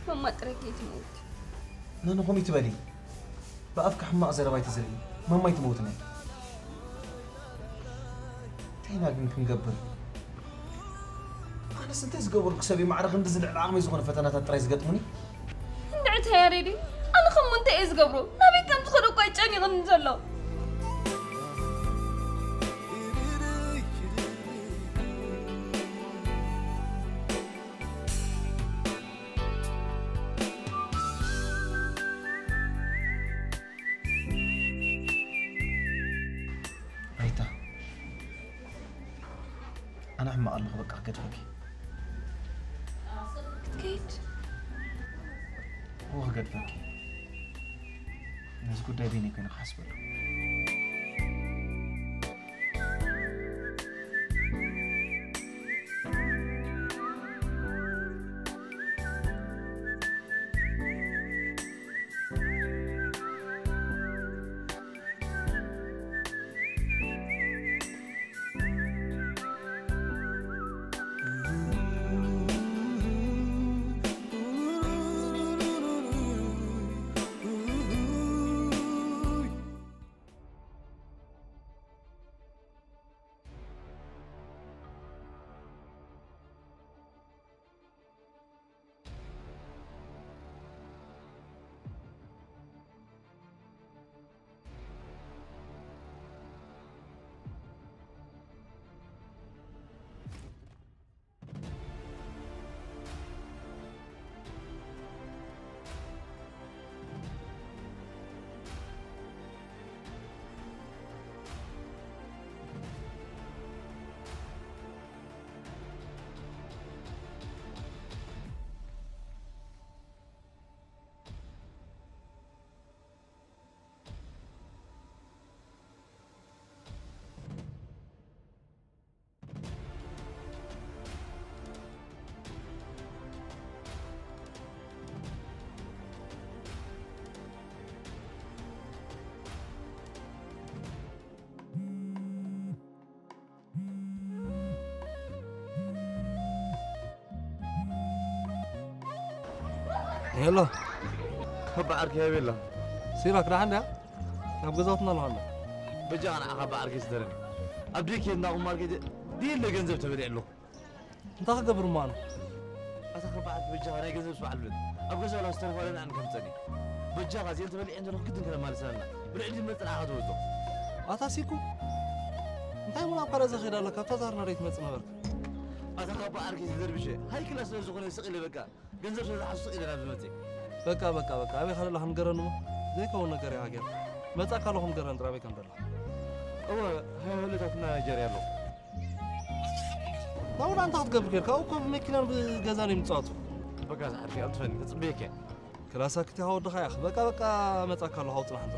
ማማ ጥራይ ከይትመውት። ነንኹም ይትበሊ። ብኣፍካ ሕማቕ ዘረባ ኣይትዝርኢ። ማማ ኣይትመውትን እያ። እንታይ ኢና ግን ክንገብር? ኣነስ እንታይ ዝገበርኩ ሰብ እዩ ማዕረ ክንድዚ ልዕሊ ዓቕመይ ዝኾነ ፈተናታት ጥራይ ዝገጥሙኒ? እንድዒ ተያሬዲ፣ ኣነ ኸሞ እንታይ እየ ዝገብሮ? ናበይ ከም ዝኸዶ እኳ እዩ ጨኒቕኒ ዘሎ። በቃ ክገድፈኪ። ክትከይድ? እዎ ክገድፈኪ። ነዚ ጉዳይ በይነይ ኮይነ ክሓስበሉ። ሄሎ ከባ ዓርኪ ሃበላ ሲራክ ደሓን ድያ? ናብ ገዛውትና ኣለኹ ኣነ። በጃ ንዓኻ በዓርኪ ስደረኒ ኣብ ደይ ኬድና ቁማር ከይደ ድየለ ገንዘብ ተበሊዐ ኣለኹ። እንታይ ክገብር እሞ ኣነ? ኣታ ከባ ዓርኪ በጃኻ ናይ ገንዘብ ስባዕ ኣልብን ኣብ ገዛ ላ ዝተረፋለን ኣን ከምፀኒ በጃኻ እዚአን ተበሊዐን ዘለኹ ግድን ከነማልሰን ኣለና። ብልዕሊ መፅናዕኻ ትወስዶ። ኣታ ሲኩ እንታይ ሙላ ኣብ ካልእ ዘኸይድ ኣለካ ኣብታ ዛርና ደይ ትመፅእ ነበርካ። ኣታ ካብ በዓርኪ ተደርቢሸ ሃይ ክላስ ስለ ዝኾነ ስቕ ኢለ በቃ ገንዘብ ስለ ዝሓሱ ስቕ ኢለ ናብ ዝመፅእ። በቃ በቃ በቃ ኣበይ ካለላ ክንገረን እሞ ዘይከውን ነገር ኢኻ ጌርካ መጻእካ ኣለኹ ንገረን ጥራበይ ከም ደላ እወ ሃይ ወለታትና ናይጀርያ ኣለኹ። ናብኡ እንታይ ክትገብር ጌርካ ኣብኡ እኮ ብመኪናን ብገዛን እዮም ዝጻወቱ። በቃ ዝዓርፊ ኣብ ትፈኒ ክጽበየካ እየ። ክላሳ ክትያ ወድኻ ያኽ በቃ በቃ መጻካ ኣለኹ ኣውጽና ሓንቶ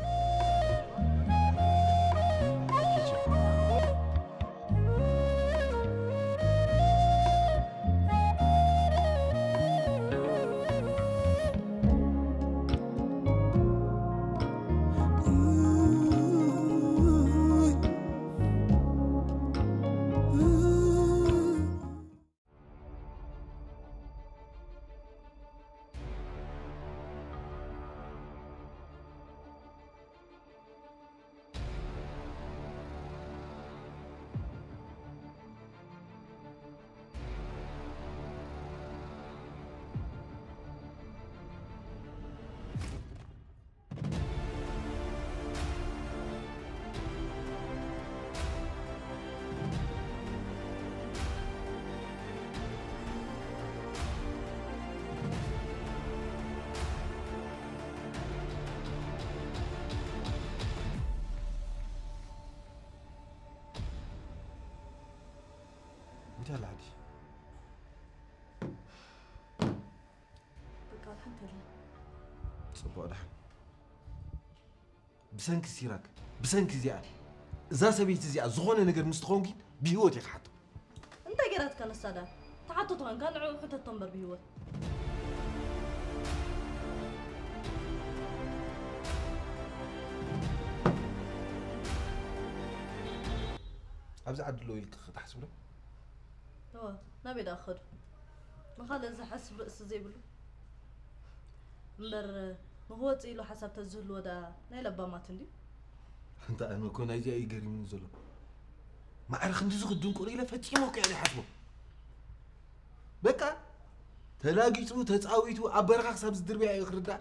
እንታይ ላዕዲ በቃ ኣድሓን ተድላ ጽቡቕ ድሓን ብሰንኪ ሲራክ ብሰንኪ እዚኣ እዛ ሰበይቲ እዚኣ ዝኾነ ነገር ምስ ትኸውን ግን ብህይወት እየ ክሓቶ እንታይ ገይራትካ ንሳ ዳ ትሓቶ ተኾንካ ንዕኡ ሕተቶ እምበር ብህይወት ኣብዚ ዓዲ ኣሎ ኢልክ ክትሓስብ ዶ እወ ናበይ ደኣ ክኸዱ ንኻልእ ዝሓስብ ርእሲ ዘይብሉ እምበር ንኽወፅእ ኢሉ ሓሳብ ተዝህልዎ ደኣ ናይ ለባማት እንድዩ ኣንታ ኣነ እኮ ናይዚኣ እዩ ገሪሙኒ ዘሎ ማዕረ ክንድዚ ክድንቁር ኢለ ፈጺመ እኮ እየ ዘይሓስቦ በቃ ተላጊጹ ተጻዊቱ ኣብ በረኻ ክሳብ ዝድርብያ እዩ ክርዳእ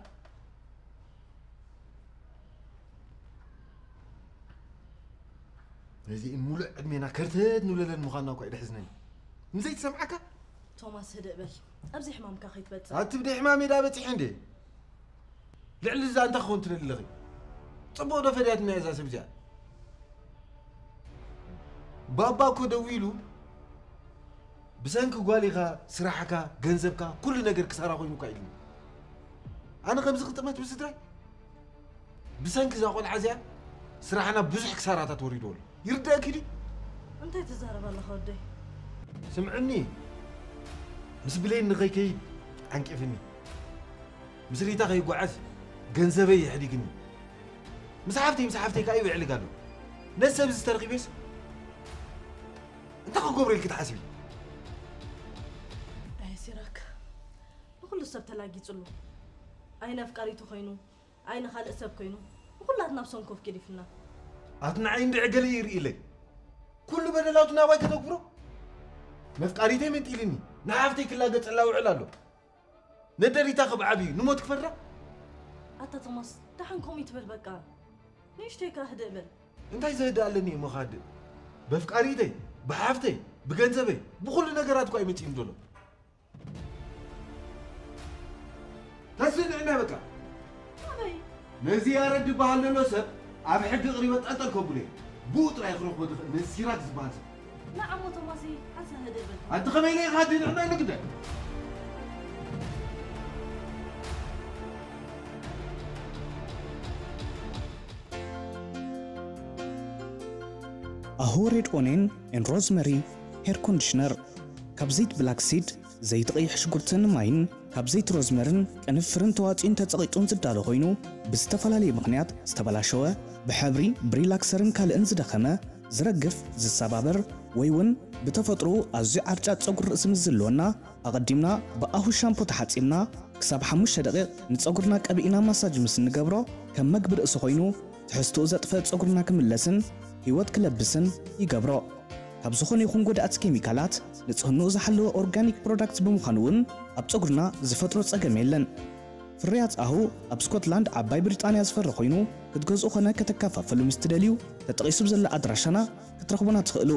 ነዚ ሙሉእ ዕድሜና ከርተት ንብለለን ምዃንና እኳ እዩ ደሕዝነኒ ንዘይትሰምዓካ ቶማስ ህድእ በል ኣብዚ ሕማምካ ከይትበጽሕ ኣትብደ ሕማም ዳ በጺሐ እንዴ ልዕሊ እዛ እንታይ ክኸውን ትደሊ ኣለኺ ጽቡቕ ዶ ፈድያትና እዛ ሰብ እዚኣ ባባ እኮ ደዊሉ ብሰንኪ ጓሊኻ፣ ስራሕካ፣ ገንዘብካ፣ ኩሉ ነገር ክሳራ ኮይኑካ ኢሉኒ። ኣነ ከምዚ ክጥመት ብስድራይ? ብሰንኪ እዛ ቆልዓ እዚኣ ስራሕና ብዙሕ ክሳራታት ወሪድዎ ኣሎ። ይርዳእኪ ድዩ? እንታይ ትዛረብ ኣለኻ ወደይ? ስምዕኒ፣ ምስ ብሌን ንኸይከይድ ዓንቂፍኒ። ምስ ሪታ ከይጓዓዝ ገንዘበይ የሕዲግኒ። ምስ ሓፍተይ፣ ምስ ሓፍተይ ከኣ ይውዕልግ ኣሎ። ነዚ ሰብ እዚ ተረኺበስ እንታይ ክገብሮ ኢልኪ ትሓስቢ? ኣየ ሲራክ፣ ንኹሉ ሰብ ተላጊጹሉ። ኣይ ነፍቃሪቱ ኮይኑ፣ ኣይ ንኻልእ ሰብ ኮይኑ፣ ንኹላትና ብሰንኮፍ ገዲፍና። ኣቲ ንዓይ እንድዒ ገለ ይርኢ ኢለይ። ኩሉ በደላቱ ናባይ ከተግብሮ? መፍቃሪተይ መንጢልኒ፣ ንሓፍተይ ክላገጸላ ውዕል ኣሎ። ነደሪታ ክብዓብ እዩ፣ ንሞት ክፈራ? ኣታ ቶማስ፣ ደሓን ከምኡ ይትበል በቃ። ንእሽተይ ከኣ ህድእ በል። እንታይ ዘህድእ ኣለኒ እሞ ክሃድእ? በፍቃሪተይ፣ ብሓፍተይ፣ ብገንዘበይ፣ ብኹሉ ነገራት እኳ እዩ መጺኡኒ ዘሎ። ተስንዕና በቃ። ኣበይ? ነዚ ያረድ ዝበሃል ዘሎ ሰብ ኣብ ሕጊ ቅሪበ ጠጠር ከብሎ እየ። ብኡ ጥራይ ክረኽቦ ዝኽእል ነዚ ሲራክ ዝበሃል ሰብ። ንዓሞ ቶማሲ፣ ሓንሳ ህድእ በል። ኣቲ ከመይ ኢለ ኢኻ ድንዕና ኢለ ግደ? ኣሆ ሬድ ኦኔን ኤን ሮዝመሪ ሄር ኮንዲሽነር። ካብ ዘይት ብላክ ሲድ፣ ዘይቲ ቀይሕ ሽጉርትን ማይን፣ ካብ ዘይቲ ሮዝመርን ቅንፍርን ተዋጺኡን ተጸቒጡን ዝዳሎ ኮይኑ፣ ብዝተፈላለየ ምኽንያት ዝተበላሸወ፣ ብሕብሪ ብሪላክሰርን ካልእን ዝደኸመ፣ ዝረግፍ፣ ዝሰባበር፣ ወይ እውን ብተፈጥሮኡ ኣዝዩ ዓርጫጭ ጸጉሪ ርእሲ ምስ ዝህልወና፣ ኣቐዲምና ብኣሁ ሻምፖ ተሓጺብና ክሳብ ሓሙሽተ ደቂቕ ንጸጉርና ቀቢእና ማሳጅ ምስ እንገብሮ፣ ከም መግቢ ርእሲ ኮይኑ ትሕዝትኡ ዘጥፍእ ጸጉርና ክምለስን ህይወት ክለብስን ይገብሮ። ካብ ዝኾነ ይኹን ጎዳእቲ ኬሚካላት ንጽህንኡ ዝሓለወ ኦርጋኒክ ፕሮዳክት ብምዃኑ እውን ኣብ ጸጉርና ዝፈጥሮ ጸገም የለን። ፍርያት ኣሁ ኣብ ስኮትላንድ ዓባይ ብሪጣንያ ዝፈሪ ኮይኑ ክትገዝኡ ኾነ ከተከፋፍሉ ምስ ትደልዩ ተጠቒሱ ብዘሎ ኣድራሻና ክትረኽቡና ትኽእሉ።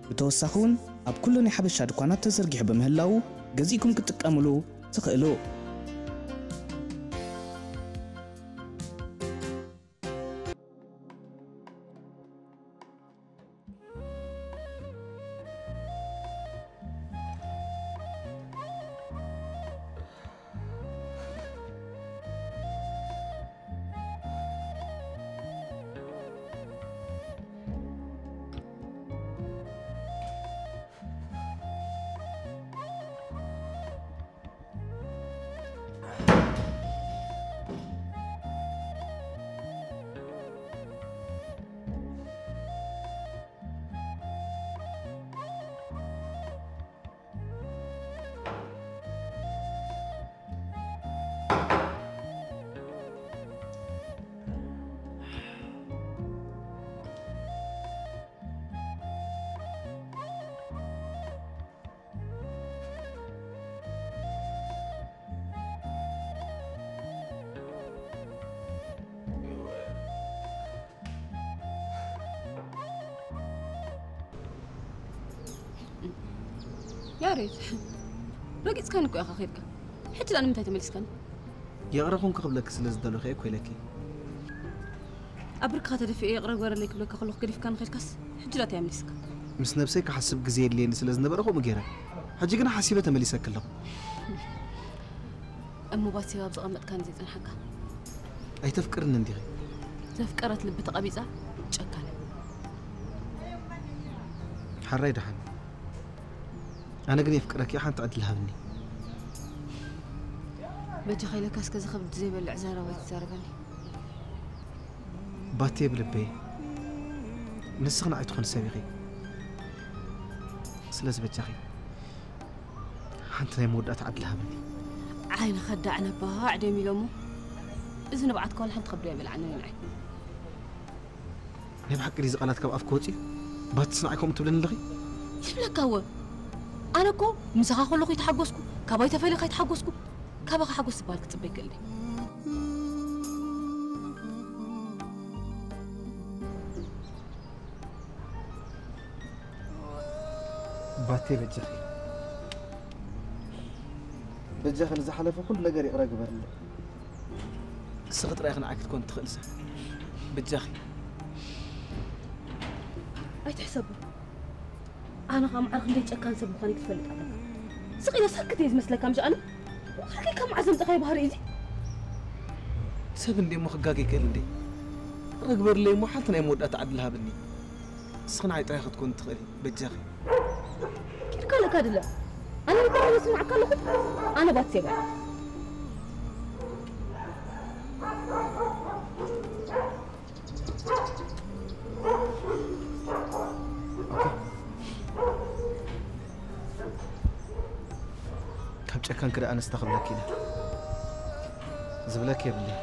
ብተወሳኺ እውን ኣብ ኩሉ ናይ ሓበሻ ድኳናት ተዘርጊሑ ብምህላዉ ገዚእኩም ክትጥቀምሉ ትኽእሉ። ያሬድ፣ ረጊጽካኒ እኮ ኢኻ ከይድካ። ሕጂ ደኣ ንምንታይ ተመሊስካኒ? ይቕረ ኹንኩ ክብለኪ ስለ ዝደለኹ እየ እኮ ኢለኪ። ኣብ ብርክኻ ተደፊኤ ይቕረ ግበረለይ ክብለካ ከለኹ ገዲፍካኒ ከይድካስ፣ ሕጂ ደኣ እንታይ ኣመሊስካ? ምስ ነብሰይ ክሓስብ ግዜ የድልየኒ ስለ ዝነበረ ከምኡ ገይረ። ሕጂ ግን ሓሲበ ተመሊሰኪ ኣለኹ። እሞ ባቲ ኣብ ዝቐመጥካኒ ዘይጸንሓካ? ኣይተፍቅርኒ እንዲኺ? ዘፍቀረት ልቢ ተቐቢጻ ጨካን። ሓራይ ደሓን። ኣነ ግን የፍቅረኪ፣ ሓንቲ ዕድል ሃብኒ። በጃኻ ኢለካ እስከ ዝኸብድ ዘይበልዕ ዘረባ ኣይትዛረበኒ። ባቴ ብልበይ፣ ንስኺ ንዓይ ትኾኒ ሰብ ኢኺ። ስለዚ በጃኺ ሓንቲ ናይ መወዳእታ ዕድል ሃብኒ። ዓይንኻ ዳዕ ነባዕ ደም ኢሎሞ። እዚ ንብዓትካ ዋላ ሓንቲ ከብዶ ኣይበልዓንን ንዓይ። ናይ ብሓቂ ድዩ እዚ ቃላት ካብ ኣፍኪ ወጺኡ? ባትስ ንዓይ ከምኡ ትብለኒ ኣለኺ? ይብለካ እወ። ኣነ እኮ ምሳኻ ከለኹ ኣይተሓጎስኩ፣ ካባይ ተፈልየ ኣይተሓጎስኩ። ካባኻ ሓጎስ ዝበሃል ክጽበ ይክእል ድየ? ባቴ በጃኺ፣ በጃኺ ንዝሓለፈ ኩሉ ነገር ይቕረ ግበርለይ። ንስኺ ጥራይ ኢኺ ንዓይ ክትኮኒ ትኽእሊ ሰብ። በጃኺ። ኣይትሕሰቦ። ኣነ ኸዓ መዓር ክንደይ ጨካን ሰብ ምዃነይ ክትፈልጥ ኣለካ። ስቕ ኢለ ሳክት እየ ዝመስለካ ምሽ ኣነ? ወዓርከይ ካብ መዓዝ ዘምጻኻዮ ባህሪ እዚ? ሰብ እንዴ እሞ ክጋገ ይክእል እንዴ? ርግበርለይ እሞ ሓንቲ ናይ መወዳእታ ዕድል ሃብኒ። ንስኺ ንዓይ ጥራይ ክትኮኒ ትኽእሊ በጃኺ። ኪድካ ኣለካ ድለ። ኣነ ልካ ስማዕካ ኣለኹ። ኣነ ባት ሴባ። ካብ ጨካንኪ ደኣ ኣነስ እንታይ ክብለኪ ኢለ? ዝብለኪ የብለይ።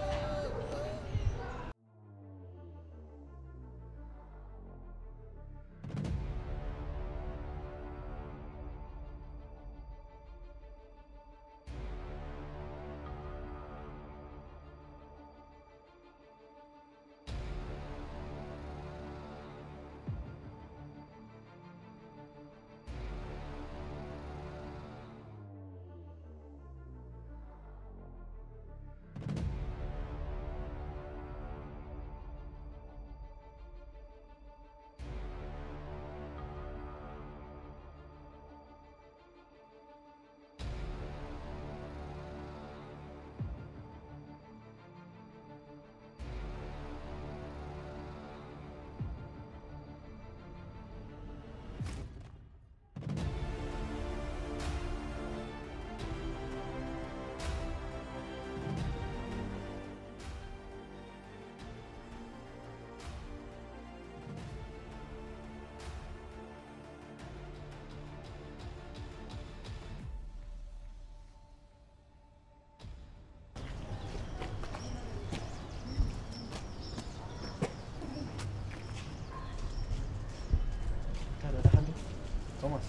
ቶማስ፣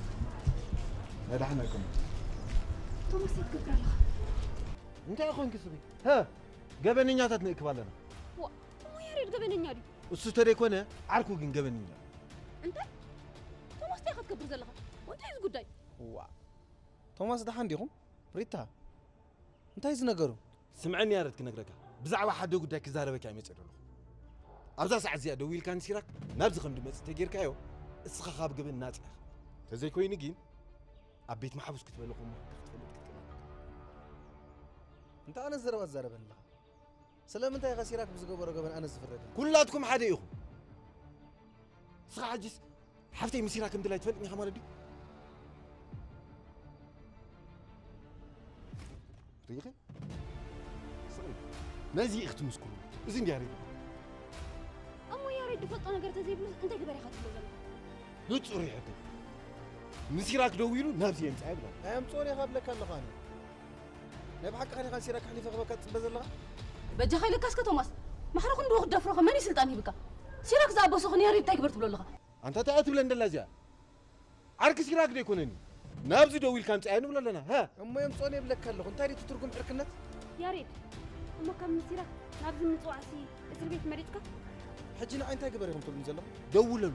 ናይ ደሓን ኣይኮነን። ቶማስ፣ እንታይ ትገብር ኣለኻ? እንታይ ኮንኪ ስኺ? ሀ፣ ገበነኛታት ንእክብ ኣለና። ዋ፣ እሞ ያሬድ ገበነኛ ድዩ? እሱ ተደይኮነ ዓርኩ ግን ገበነኛ። እንታይ? ቶማስ፣ እንታይ ኢኻ ትገብር ዘለኻ? እንታይ እዩ እዚ ጉዳይ? ዋ፣ ቶማስ፣ ደሓን ዲኹም? ሪታ፣ እንታይ እዩ እዚ ነገሩ? ስምዐኒ ያረድ ክነግረካ፣ ብዛዕባ ሓደ ጉዳይ ክዛረበካ እየ መፂአ ዘለኹ። ኣብዛ ሰዓት እዚኣ ደዊልካ ንሲራክ ናብዚ ከም ድመፅእ ተጌርካዮ፣ እስኻ ካብ ገበን ናፃ ኢኻ። ተዘይኮይኑ ግን ኣብ ቤት ማሕቡስ ክትበልኹ እሞ ሕጊ ክትፈልጥ ክትክእል ኣለካ። እንታይ ዓይነት ዘረባ ትዛረበኒ ኣለኻ? ስለምንታይ ኢኻ ሲራክ ብዝገበሮ ገበን ኣነ ዝፍረድ? ኩላትኩም ሓደ ኢኹም። እስኻ ሕጅስ ሓፍተይ ምስ ሲራክ ከም ድላይ ትፈልጥኒ ኢኻ ማለት ድዩ? ርኢኺ? ስቕ ኢልኪ። ነዚ ኢኺ ትምስክሩ። እዚ እንድያ ሬድዮ። እሞ ያሬድ ዝፈልጦ ነገር ተዘይብሉስ እንታይ ግበር ኢኻ ትብሎ ዘለኻ? ንጹር እዩ ሕቶይ። ንሲራክ ደዊሉ ናብዚ የምጽኣ ይብላ። ኣየምጽኦን ኢኻ እብለካ ኣለኹ ኣነ። ናይ ብሓቂ ኸዲኻ ንሲራክ ኣሕሊፈ ክህበካ ትጽበ ዘለኻ? በጃኻ ኢለካ እስከ ቶማስ። ማሕረ ክንድኡ ክትደፍሮኸ መን እዩ ስልጣን ሂብካ? ሲራክ ዝኣበሶ ኸ ንያሬድ እንታይ ግበር ትብሎ ኣለኻ? ኣንታ እንታይ እያ ትብለን ደላ እዚኣ? ዓርኪ ሲራክ ዶ ኣይኮነን እዩ? ናብዚ ደዊልካ ኣምጽኣዮ ንብሎ ኣለና። ሃ? እሞ የምጽኦን የብለካ ኣለኹ። እንታይ ድዩ እቲ ትርጉም ዕርክነት? ያሬድ፣ እሞ ካብ ሲራክ ናብዚ ምጽዋዕሲ እስር ቤት መሪጽካ? ሕጂ ንዓይ እንታይ ግበር ኢኹም ትብሉኒ ዘለኹም? ደውለሉ።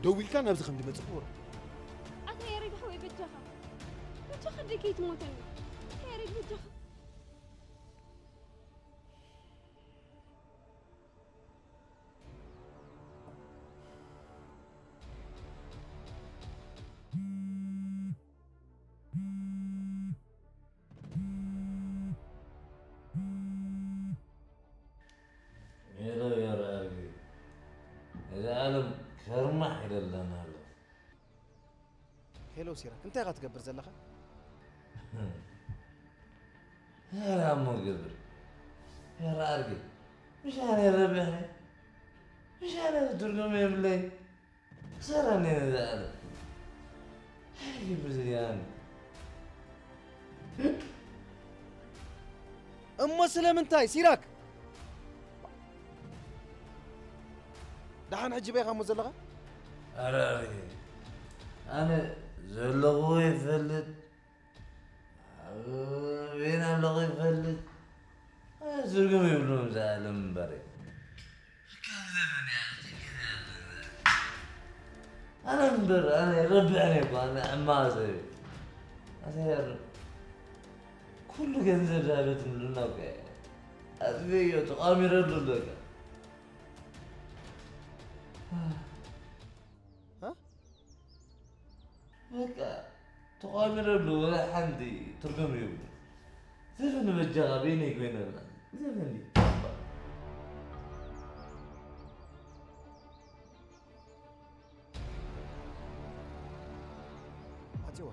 ደዊልካ ናብዚ ከም ድመጽእ ግበሮ። ኣታ ያሬድ ሓወይ በጃኻ። በጃኻ ደይ ከይትሞተኒ። ኣታ ያሬድ በጃኻ። ሜሮ የርኣልጊ። እዚ ዓለም ከርማሕ ኢለለና ኣሎ። ሄሎ ሲራክ፣ እንታይ ኢኻ ትገብር ዘለኻ? ኧረ እሞ ገብር። የርኣልጊ። ምሽ ኣነ ረቢሐ። ምሽ ኣነ ትርጉም የብለይ። ክሰራኒ ነዚ ዓለም። እንታይ ይገብር እዚ ኣነ? እሞ ስለምንታይ ሲራክ? ደሓን ሕጂ በይኻ እሞ ዘለኻ? ኣረ ኣረ፣ ኣነ ዘለኹዎ ይፈልጥ፣ ኣበየን ኣለኹ ይፈልጥ። ኣነ ትርጉም የብሉን እዚ ዓለም እምበረይ። ኣነ እምበር፣ ኣነ ረቢዕኒ እኮ፣ ኣነ ሕማቕ ሰብ እየ። ኣታ ያሬድ፣ ኩሉ ገንዘብ ዝሃበትኒ ሉና እኮ እየ። ኣጥፍኤዮ፣ ተቋሚረሉ ኣለካ። እ? በቃ ተቋሚረሉ ወላ ሓንቲ ትርጉም ይብሉ። ዘፈን በጃኻ በይነይ ኮይነ ዘፈን ኣጽዋ።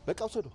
በቃ ውሰዶ።